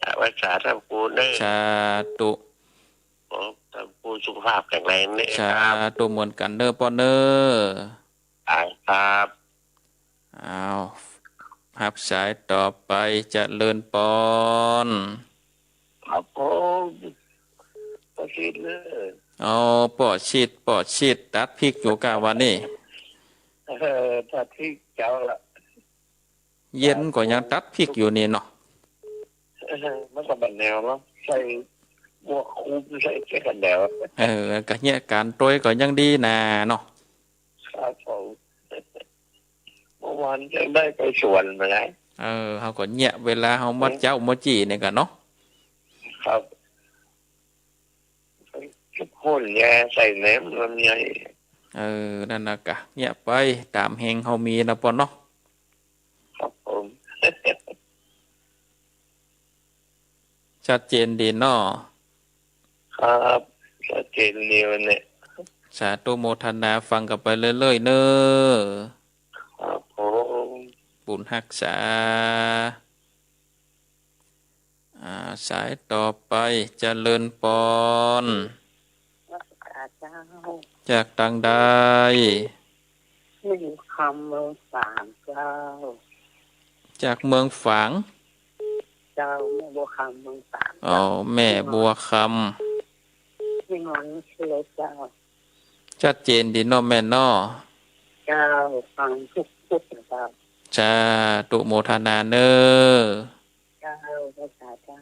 ครับ ไหว้สาท่านครูเน้อ สาธุ ขอท่านครูสุขภาพแข็งแรงเน้อ สาธุ ครับ เหมือนกั๋นเน้อปอเน้อ ครับ อ้าว ฮับสายต่อไป เจริญปอน ครับผม ปอชิดเน้อ อ๋อ ปอชิด ปอชิด ตัดพริกอยู่ก้าวันนี้ เออ ตัดพริกเจ้าละ เย็นก็ยังตัดพริกอยู่นี่เนาะ เออ มันก็บ่แนวเนาะ ใส่หมวกคลุม ใส่เสื้อกันแดด เออ ก็เหียก๋านตวยก็ยังดีนาเนาะ ครับผม เมื่อวานยังได้ไปสวนมาแล้ว เออ เฮาก็เหียเวลาเฮามัดเจ๊ามัดจี้นี่กั๋นเนาะ ครับ เก็บโค่นแยใส่แหนมลำไย เออ นั่นน่ะกะ เหียไปต๋ามแฮงเฮามีนะปอเนาะ ครับผม ชัดเจนดีเนาะ ครับ ชัดเจนดีวันนี้ สาธุโมทนา ฟังกั๋นไปเรื่อยๆ เน้อ ครับผม บุญฮักษา อ่า สายต่อไป เจริญปอน นมัสก๋านเจ้า จากตังใด แม่บัวคำเมืองฝางเจ้า จากเมืองฝาง เจ้า แม่บัวคำเมืองฝาง อ๋อ เจ้า แม่บัวคำ พี่น้องชื่อเจ้า ชัดเจนดีเนาะแม่เนาะ เจ้า ฟังทุกๆ เจ้า สาธุโมทนาเน้อ เจ้า พระสาเจ้า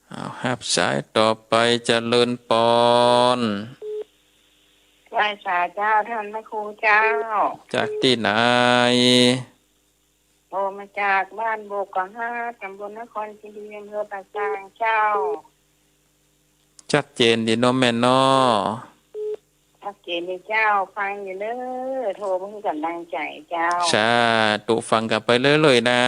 เอา ฮับสายต่อไป เจริญปอน ไหว้สาเจ้า ท่านพระครูเจ้า จากตี้ไหน โอ้ มาจากบ้านโบกกะฮาด ตำบลนครเจดีย์ อำเภอป่าซางเจ้า ชัดเจนดีเนาะแม่เนาะ ชัดเจนเลยเจ้า ฟังอยู่เน้อ โทรมาหื้อก๋ำลังใจ๋เจ้า สาธุ ฟังกั๋นไปเรื่อยๆ นะ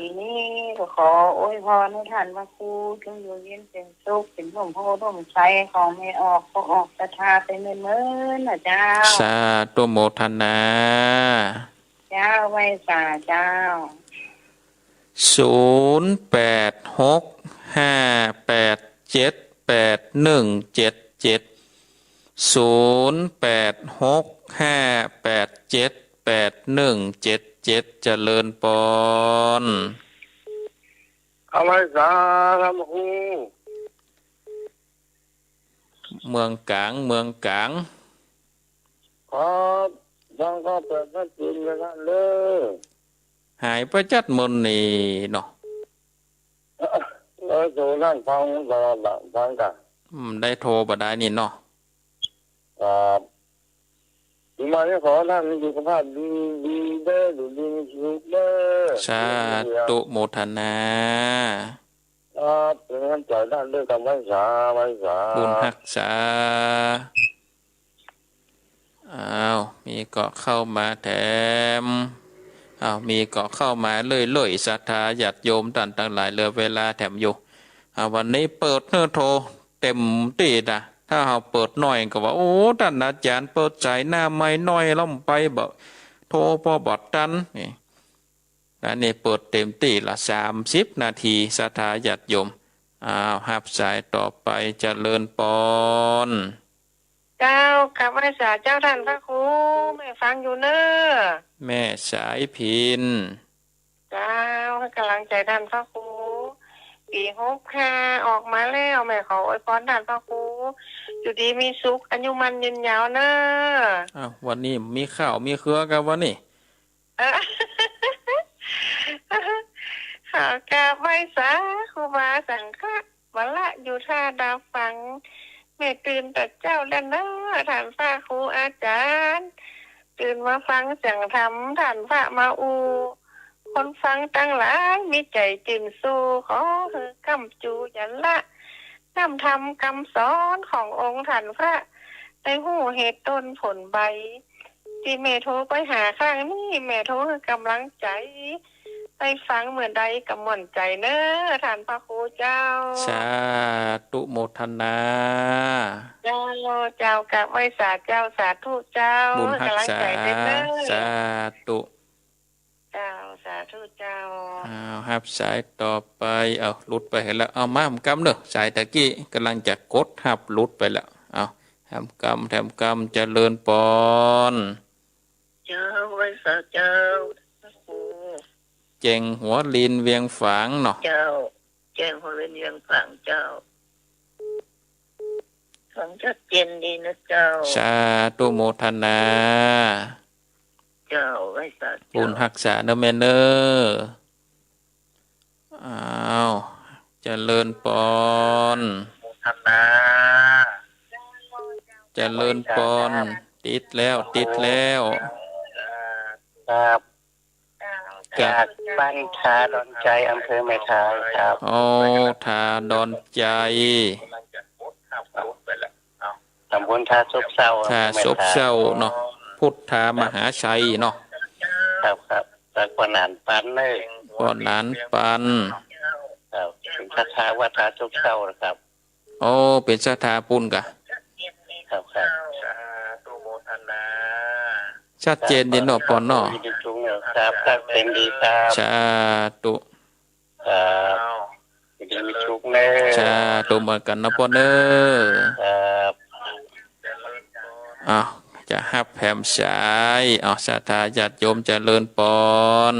ทีนี้ก็ขออวยพรหื้อต้านพระครูจงอยู่เย็นเป๋นสุข เป๋นฮ่มโพธิ์ฮ่มไทรของแม่ออก ป้อออกศรัทธาไปเมินๆ นะเจ้า สาธุโมทนา เจ้า ไหว้สาเจ้า ศูนย์แปดหกห้าแปดเจ็ดแปดหนึ่งเจ็ดเจ็ด ศูนย์แปดหกห้าแปดเจ็ดแปดหนึ่งเจ็ดเจ็ด เจริญปอน เอาไหว้สาครับครู เมืองก๋าง เมืองก๋าง ครับ ฟังก็เปิดพระจินกันเน้อ หายไปจัดเมินนี่เนาะ เออ โทรนั่นฟังตลอดละ ฟังกะ อืม ได้โทรบ่ได้นี่เนาะ ครับ ปีใหม่นี้ขอท่านมีสุขภาพดี ดีเด้อ อยู่ดีมีสุขเด้อ สาธุโมทนา ครับ เป๋นกำลังใจ๋ต้านด้วยกำไหว้สา ไหว้สา บุญฮักษา อ้าว มีเกาะเข้ามาแถม อ้าว มีเกาะเข้ามาเรื่อยๆ ศรัทธาญาติโยมต้านตังหลาย เหลือเวลาแถมอยู่ อ้าว วันนี้เปิดเน้อ โทรเต็มตี้นะ ถ้าเฮาเปิดน้อยก็ว่า โอ้ ต้านอาจ๋ารย์เปิดสายหน้าไมค์น้อยล้ำไปบ่ โทรป้อบ่ตันนี่ อันนี้เปิดเต็มตี้ละ สามสิบนาที ศรัทธาญาติโยม อ้าว ฮับสายต่อไป เจริญปอน เจ้า กราบไหว้สาเจ้าต้านพระครู แม่ฟังอยู่เน้อ แม่สายพิณ เจ้า หื้อกำลังใจ๋ต้านพระครู ปี๋หกห้าออกมาแล้ว แม่ขออวยปอนต้านพระครู อยู่ดีมีสุข อายุมั่นยืนยาวเน้อ อ้าว วันนี้มีข้าวมีเขือกั๋นวันนี้ เออ ขอกราบไหว้สาครูบาสังฆะ บ่ละอยู่ท่าดาฟัง แม่ตื่นแต่เจ๊าแล้วเน้อ ต้านพระครูอาจ๋ารย์ ตื่นมาฟังเสียงธรรม ต้านพระมาอู้ คนฟังตังหลายมีใจ๋จื้นชู่ ขอหื้อก้ำจู๋อย่าละ น้ำธรรมกำสอนขององค์ต้านพระ ได้ฮู้เหตุต้นผลใบ ตี้แม่โทรไปหาครั้งนี้ แม่โทรหื้อกำลังใจ๋ ได้ฟังเมื่อใดก็ม่วนใจ๋เน้อ ต้านพระครูเจ้า สาธุโมทนา เจ้า เจ้า กราบไหว้สาเจ้า สาธุเจ้า บุญฮักษา หื้อกำลังใจ๋เน้อ สาธุ เจ้า สาธุเจ้า อ้าว ฮับสายต่อไป เอา หลุดไปแล้ว เอา มาแถมกำเน้อ สายตะกี้ก่ำลังจะกดฮับ หลุดไปแล้ว เอา แถมกำ แถมกำ เจริญปอน เจ้า ไหว้สาเจ้า พระครู แจ้งหัวลินเวียงฝางเนาะ เจ้า แจ้งหัวลินเวียงฝางเจ้า ฟังชัดเจนดีนะเจ้า สาธุโมทนา เจ้า ไหว้สาเจ้า บุญฮักษาเน้อแม่เน้อ อ้าว เจริญปอน โมทนา เจริญปอน ติดแล้ว ติดแล้ว ครับ ครับ จากบ้านทาดอนใจ อำเภอแม่สายครับ โอ้ ทาดอนใจ ตำบลท่าซบเซา ท่าซบเซาเนาะ พุทธามหาชัยเนาะ ครับ ครับ จากป้อหนานปันเน้อ ป้อหนานปัน ครับ เป๋นศรัทธาวัดท่าซบเซานะครับ โอ้ เป๋นศรัทธาปู้นกะ ครับ ครับ ชัดเจนดีเนาะปอนเนาะ ครับ ชัดเจนดีครับ สาธุ ครับ ยินดีมีสุขเน้อ สาธุเหมือนกั๋นนะปอนเน้อ ครับ อ้าว จะฮับแถมสาย อ้าว ศรัทธาญาติโยมเจริญปอน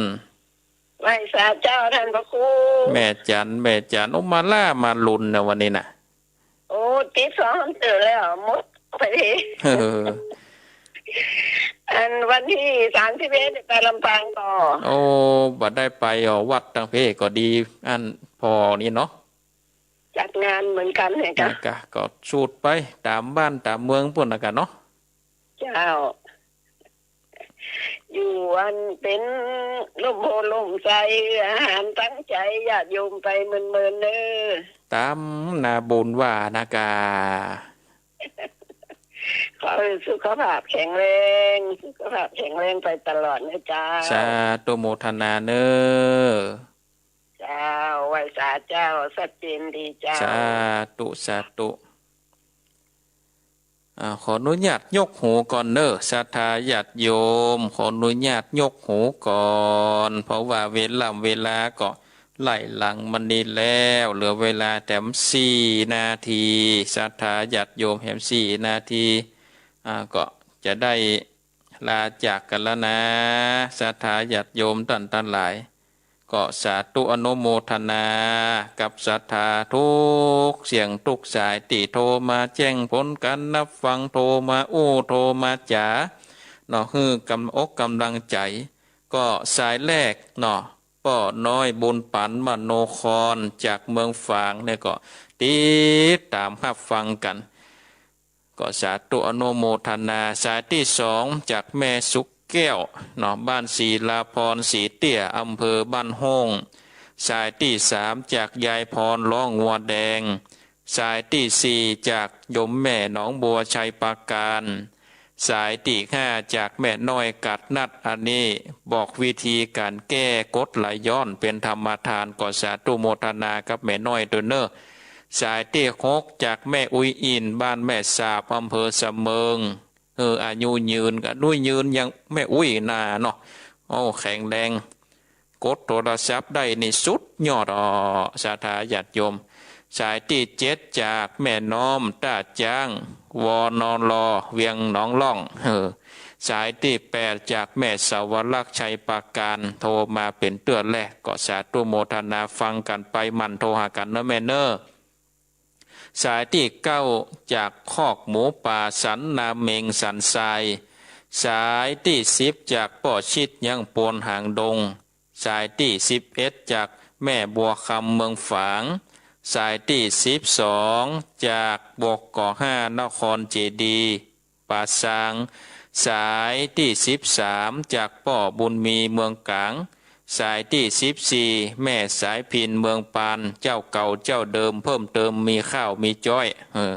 ไหว้สาเจ้าต้านพระครู แม่จัน แม่จัน โอ้ มาล้ามาลุนนะวันนี้นะ โอ้ ติดสองเตื้อแล้ว หมดไปที เออ อันวันตี้สามสิบเอ็ดไปลำปางต่อ โอ้ บ่ได้ไป อ้อ วัดตังเพก็ดี อันผ่อนี่เนาะ จัดงานเหมือนกั๋นนะกะ นะกะ ก็สูดไปต๋ามบ้านต๋ามเมืองปู้นนะกะเนาะ เจ้า อยู่อันเป๋นฮ่มโพธิ์ฮ่มไทร อาหารตังใจ๋ ญาติโยมไปเมินๆ เน้อ ต๋ามนาบุญว่านะกะ ขอหื้อสุขภาพแข็งแรง สุขภาพแข็งแรงไปตลอดนะเจ้า สาธุโมทนาเน่อ เจ้า ไหว้สาเจ้า สัตย์เจนดีเจ้า สาธุ สาธุ อ่า ขออนุญาตยกหูก่อนเน่อ ศรัทธาญาติโยม ขออนุญาตยกหูก่อน เพราะว่าเวล่ำเวลาก็ไล่หลังมานี้แล้ว เหลือเวลาแถมสี่นาที ศรัทธาญาติโยมแถมสี่นาที อ่า ก็จะได้ลาจากกั๋นแล้วนะ ศรัทธาญาติโยมต้านตังหลาย ก็สาธุอนุโมทนากับศรัทธากู้เสียงกู้สายตี้โทรมาแจ้งผลก๋านฮับฟัง โทรมาอู้ โทรมาจ๋า เนาะ หื้อกำอกกำลังใจ๋ ก็สายแรกเนาะ ป้อน้อยบุญปั๋นมโนครจากเมืองฝางเนี่ยก็ติดต๋ามฮับฟังกั๋น ก็สาธุอนุโมทนา สายตี้สองจากแม่สุขแก้วเนาะ บ้านศิลาพรศรีเตี้ย อำเภอบ้านโฮ่ง สายตี้สามจากยายพรร้องงัวแดง สายตี้สี่จากโยมแม่หนองบัวชัยปราการ สายตี้ห้าจากแม่น้อยกาดนัด อันนี้บอกวิธีก๋านแก้กรดไหลย้อนเป๋นธรรมทาน ก็สาธุโมทนากับแม่น้อยตวยเน่อ สายตี้หกจากแม่อุ๊ยอิน บ้านแม่สาบ อำเภอสะเมิง เออ อายุยืน อายุยืนอย่างแม่อุ๊ยนาเนาะ โอ้ แข็งแรง กดโทรศัพท์ได้นี่สุดยอดอ้อ ศรัทธาญาติโยม สายตี้เจ็ดจากแม่น้อมต้าจ๊าง วนร เวียงหนองล่อง เออ สายตี้แปดจากแม่สาวรักษ์ชัยปราการ โทรมาเป๋นเตื้อแรก ก็สาธุโมทนาฟังกั๋นไป หมั่นโทรหากั๋นเน่อแม่เน่อ สายตี้เก้าจากคอกหมูป่าสันนาเม็งสันทราย สายตี้สิบจากป้อชิดยังปวนหางดง สายตี้สิบเอ็ดจากแม่บัวคำเมืองฝาง สายตี้สิบสองจากบกห้านครเจดีย์ ป่าซาง สายตี้สิบสามจากป้อบุญมีเมืองก๋าง สายตี้สิบสี่แม่สายพิณเมืองปาน เจ้าเก่าเจ้าเดิม เพิ่มเติมมีข้าวมีจ้อย เออ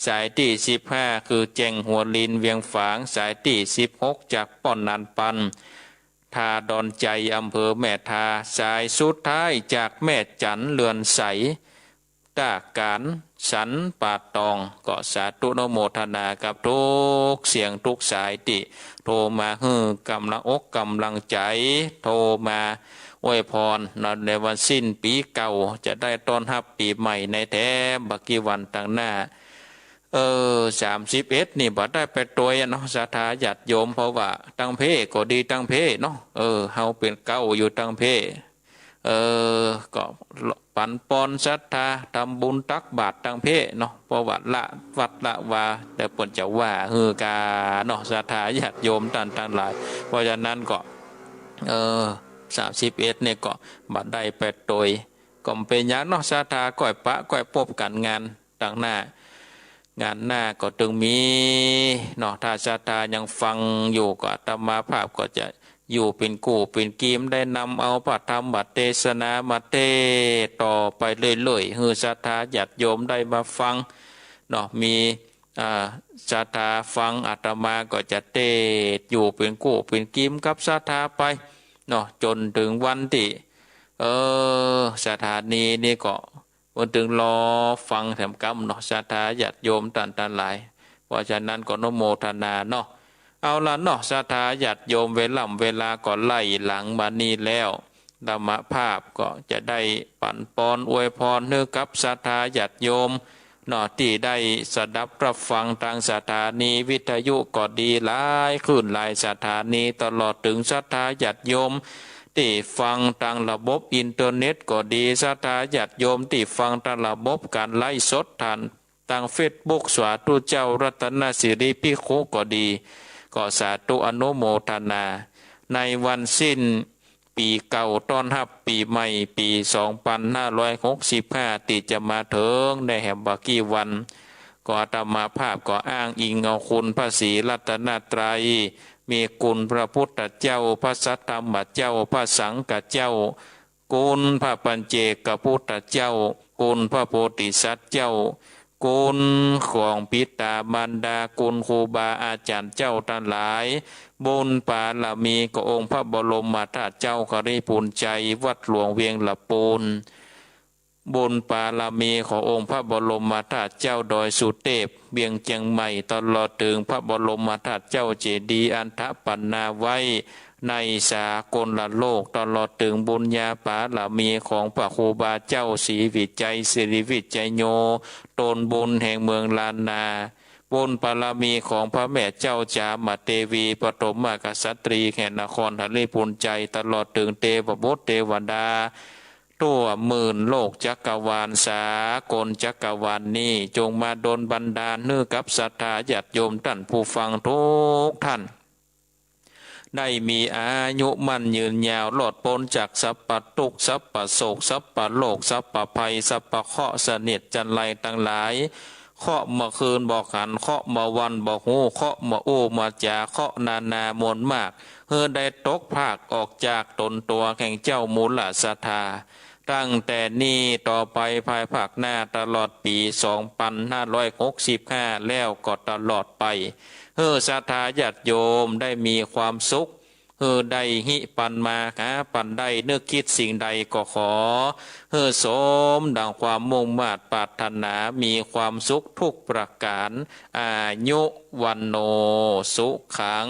สายตี้สิบห้าคือแจ้งหัวลินเวียงฝาง สายตี้สิบหกจากป้อนันปัน ท่าดอนไจอำเภอแม่ทา สายสุดท้ายจากแม่จั๋นเรือนใส ต้าก๋านสันป่าตอง ก็สาธุอนุโมทนากับกู้เสียงกู้สายตี้โทรมาหื้อกำลังอกกำลังใจ๋ โทรมาอวยพรเนาะ ในวันสิ้นปี๋เก่า จะได้ต้อนฮับปี๋ใหม่ในแถมบ่ากี่วันตังหน้า เออ สามสิบเอ็ดนี่บ่ได้ไปตวยอะเนาะ ศรัทธาญาติโยม เพราะว่าตังเพก็ดีตังเพเนาะ เออ เฮาเป๋นเก๊าอยู่ตังเพ เออ ก็ปั๋นปอนศรัทธา ทำบุญตักบาตรตังเพเนาะ เพราะว่าละวัดละวา แต่เปิ้นจะว่าหื้อกาเนาะ ศรัทธาญาติโยมต้านตังหลาย เพราะฉะนั้นก็ เออ สามสิบเอ็ดนี่ก็บ่ได้ไปตวย ก็บ่เป๋นหยังเนาะ ศรัทธาก้อยปะก้อยปบกั๋นงานตังหน้า งานหน้าก็ตึงมีเนาะ ถ้าศรัทธายังฟังอยู่ก็อาตมาภาพก็จะอยู่เป๋นกู้เป๋นกีม ได้นำเอาพระธรรมเตสนามาเตสน์ต่อไปเรื่อยๆ หื้อศรัทธาญาติโยมได้มาฟังเนาะ มี อ่า ศรัทธาฟังอาตมาก็จะเตสน์อยู่เป๋นกู้เป๋นกีมกับศรัทธาไปเนาะ จ๋นเถิงวันตี้ เออ สถานีนี่ก็ เปิ้นตึงรอฟังแถมกำเนาะ ศรัทธาญาติโยมต้านตังหลาย เพราะฉะนั้นก็อนุโมทนาเนาะ เอาละเนาะ ศรัทธาญาติโยม เวล่ำเวลาก็ไล่หลังมานี่แล้ว อาตมาภาพก็จะได้ปั๋นปอนอวยพรหื้อกับศรัทธาญาติโยมเนาะ ตี้ได้สดับฮับฟังตางสถานีวิทยุก็ดี หลายคลื่นหลายสถานี ตลอดเถิงศรัทธาญาติโยม ตี้ฟังตางระบบอินเทอร์เน็ตก็ดี ศรัทธาญาติโยมตี้ฟังตางระบบก๋านไลฟ์สดตาง ตางเฟซบุ๊ก สาธุเจ้ารัตนสิริภิกขุก็ดี ก็สาธุอนุโมทนา ในวันสิ้นปี๋เก่าต้อนฮับปี๋ใหม่ปี๋สองปันห้าร้อยหกสิบห้าตี้จะมาเถิงในแหมบ่ากี่วัน ก็อาตมาภาพก็อ้างอิงเอาคุณพระศรีรัตนตรัย มีคุณพระพุทธเจ้า พระสัทธรรมเจ้า พระสังฆเจ้า คุณพระปัจเจกพุทธเจ้า คุณพระโพธิสัตว์เจ้า คุณของบิดามารดา คุณครูบาอาจ๋ารย์เจ้าตังหลาย บุญบารมีขององค์พระบรมธาตุเจ้าขริปุญไชย วัดหลวงเวียงละปูน บุญบารมีขององค์พระบรมธาตุเจ้าดอยสุเตพ เวียงเจียงใหม่ ตลอดเถิงพระบรมธาตุเจ้าเจดีย์อัฏฐปนาไว้ในสากลโลก ตลอดเถิงบุญญาบารมีของพระครูบาเจ้าศรีวิชัย สิริวิชัยโย ตนบุญแห่งเมืองล้านนา บุญบารมีของพระแม่เจ้าจามเทวี ปฐมกษัตรีย์แห่งนครขริปุญไชย ตลอดเถิงเตวบุตรเตวดา ทั่วหมื่นโลกจักรวาล สากลจักรวาลนี้ จงมาดลบันดาลหื้อกับศรัทธาญาติโยมต้านผู้ฟังทุกต้าน ได้มีอายุมั่นยืนยาว รอดป๊นจากสัพพะตุ๊กข์ สัพพะโศก สัพพะโรค สัพพะภัย สัพพะเคราะห์เสนียดจัญไรตังหลาย เคราะห์เมื่อคืนบ่หัน เคราะห์เมื่อวันบ่ฮู้ เคราะห์เมื่ออู้เมื่อจ๋า เคราะห์นานามวลมาก หื้อได้ตกพรากออกจากต๋นตั๋วแห่งเจ้ามูลศรัทธา ตั้งแต่นี้ต่อไปภายภาคหน้าตลอดปี๋สองปันห้าร้อยหกสิบห้าแล้วก็ตลอดไป หื้อศรัทธาญาติโยมได้มีความสุข หื้อได้ฮิปันมาหาปันได้ นึกคิดสิ่งใดก็ขอ หื้อสมดังความมุ่งมาดปรารถนา มีความสุขทุกประก๋าน อายุ วัณโณ สุขัง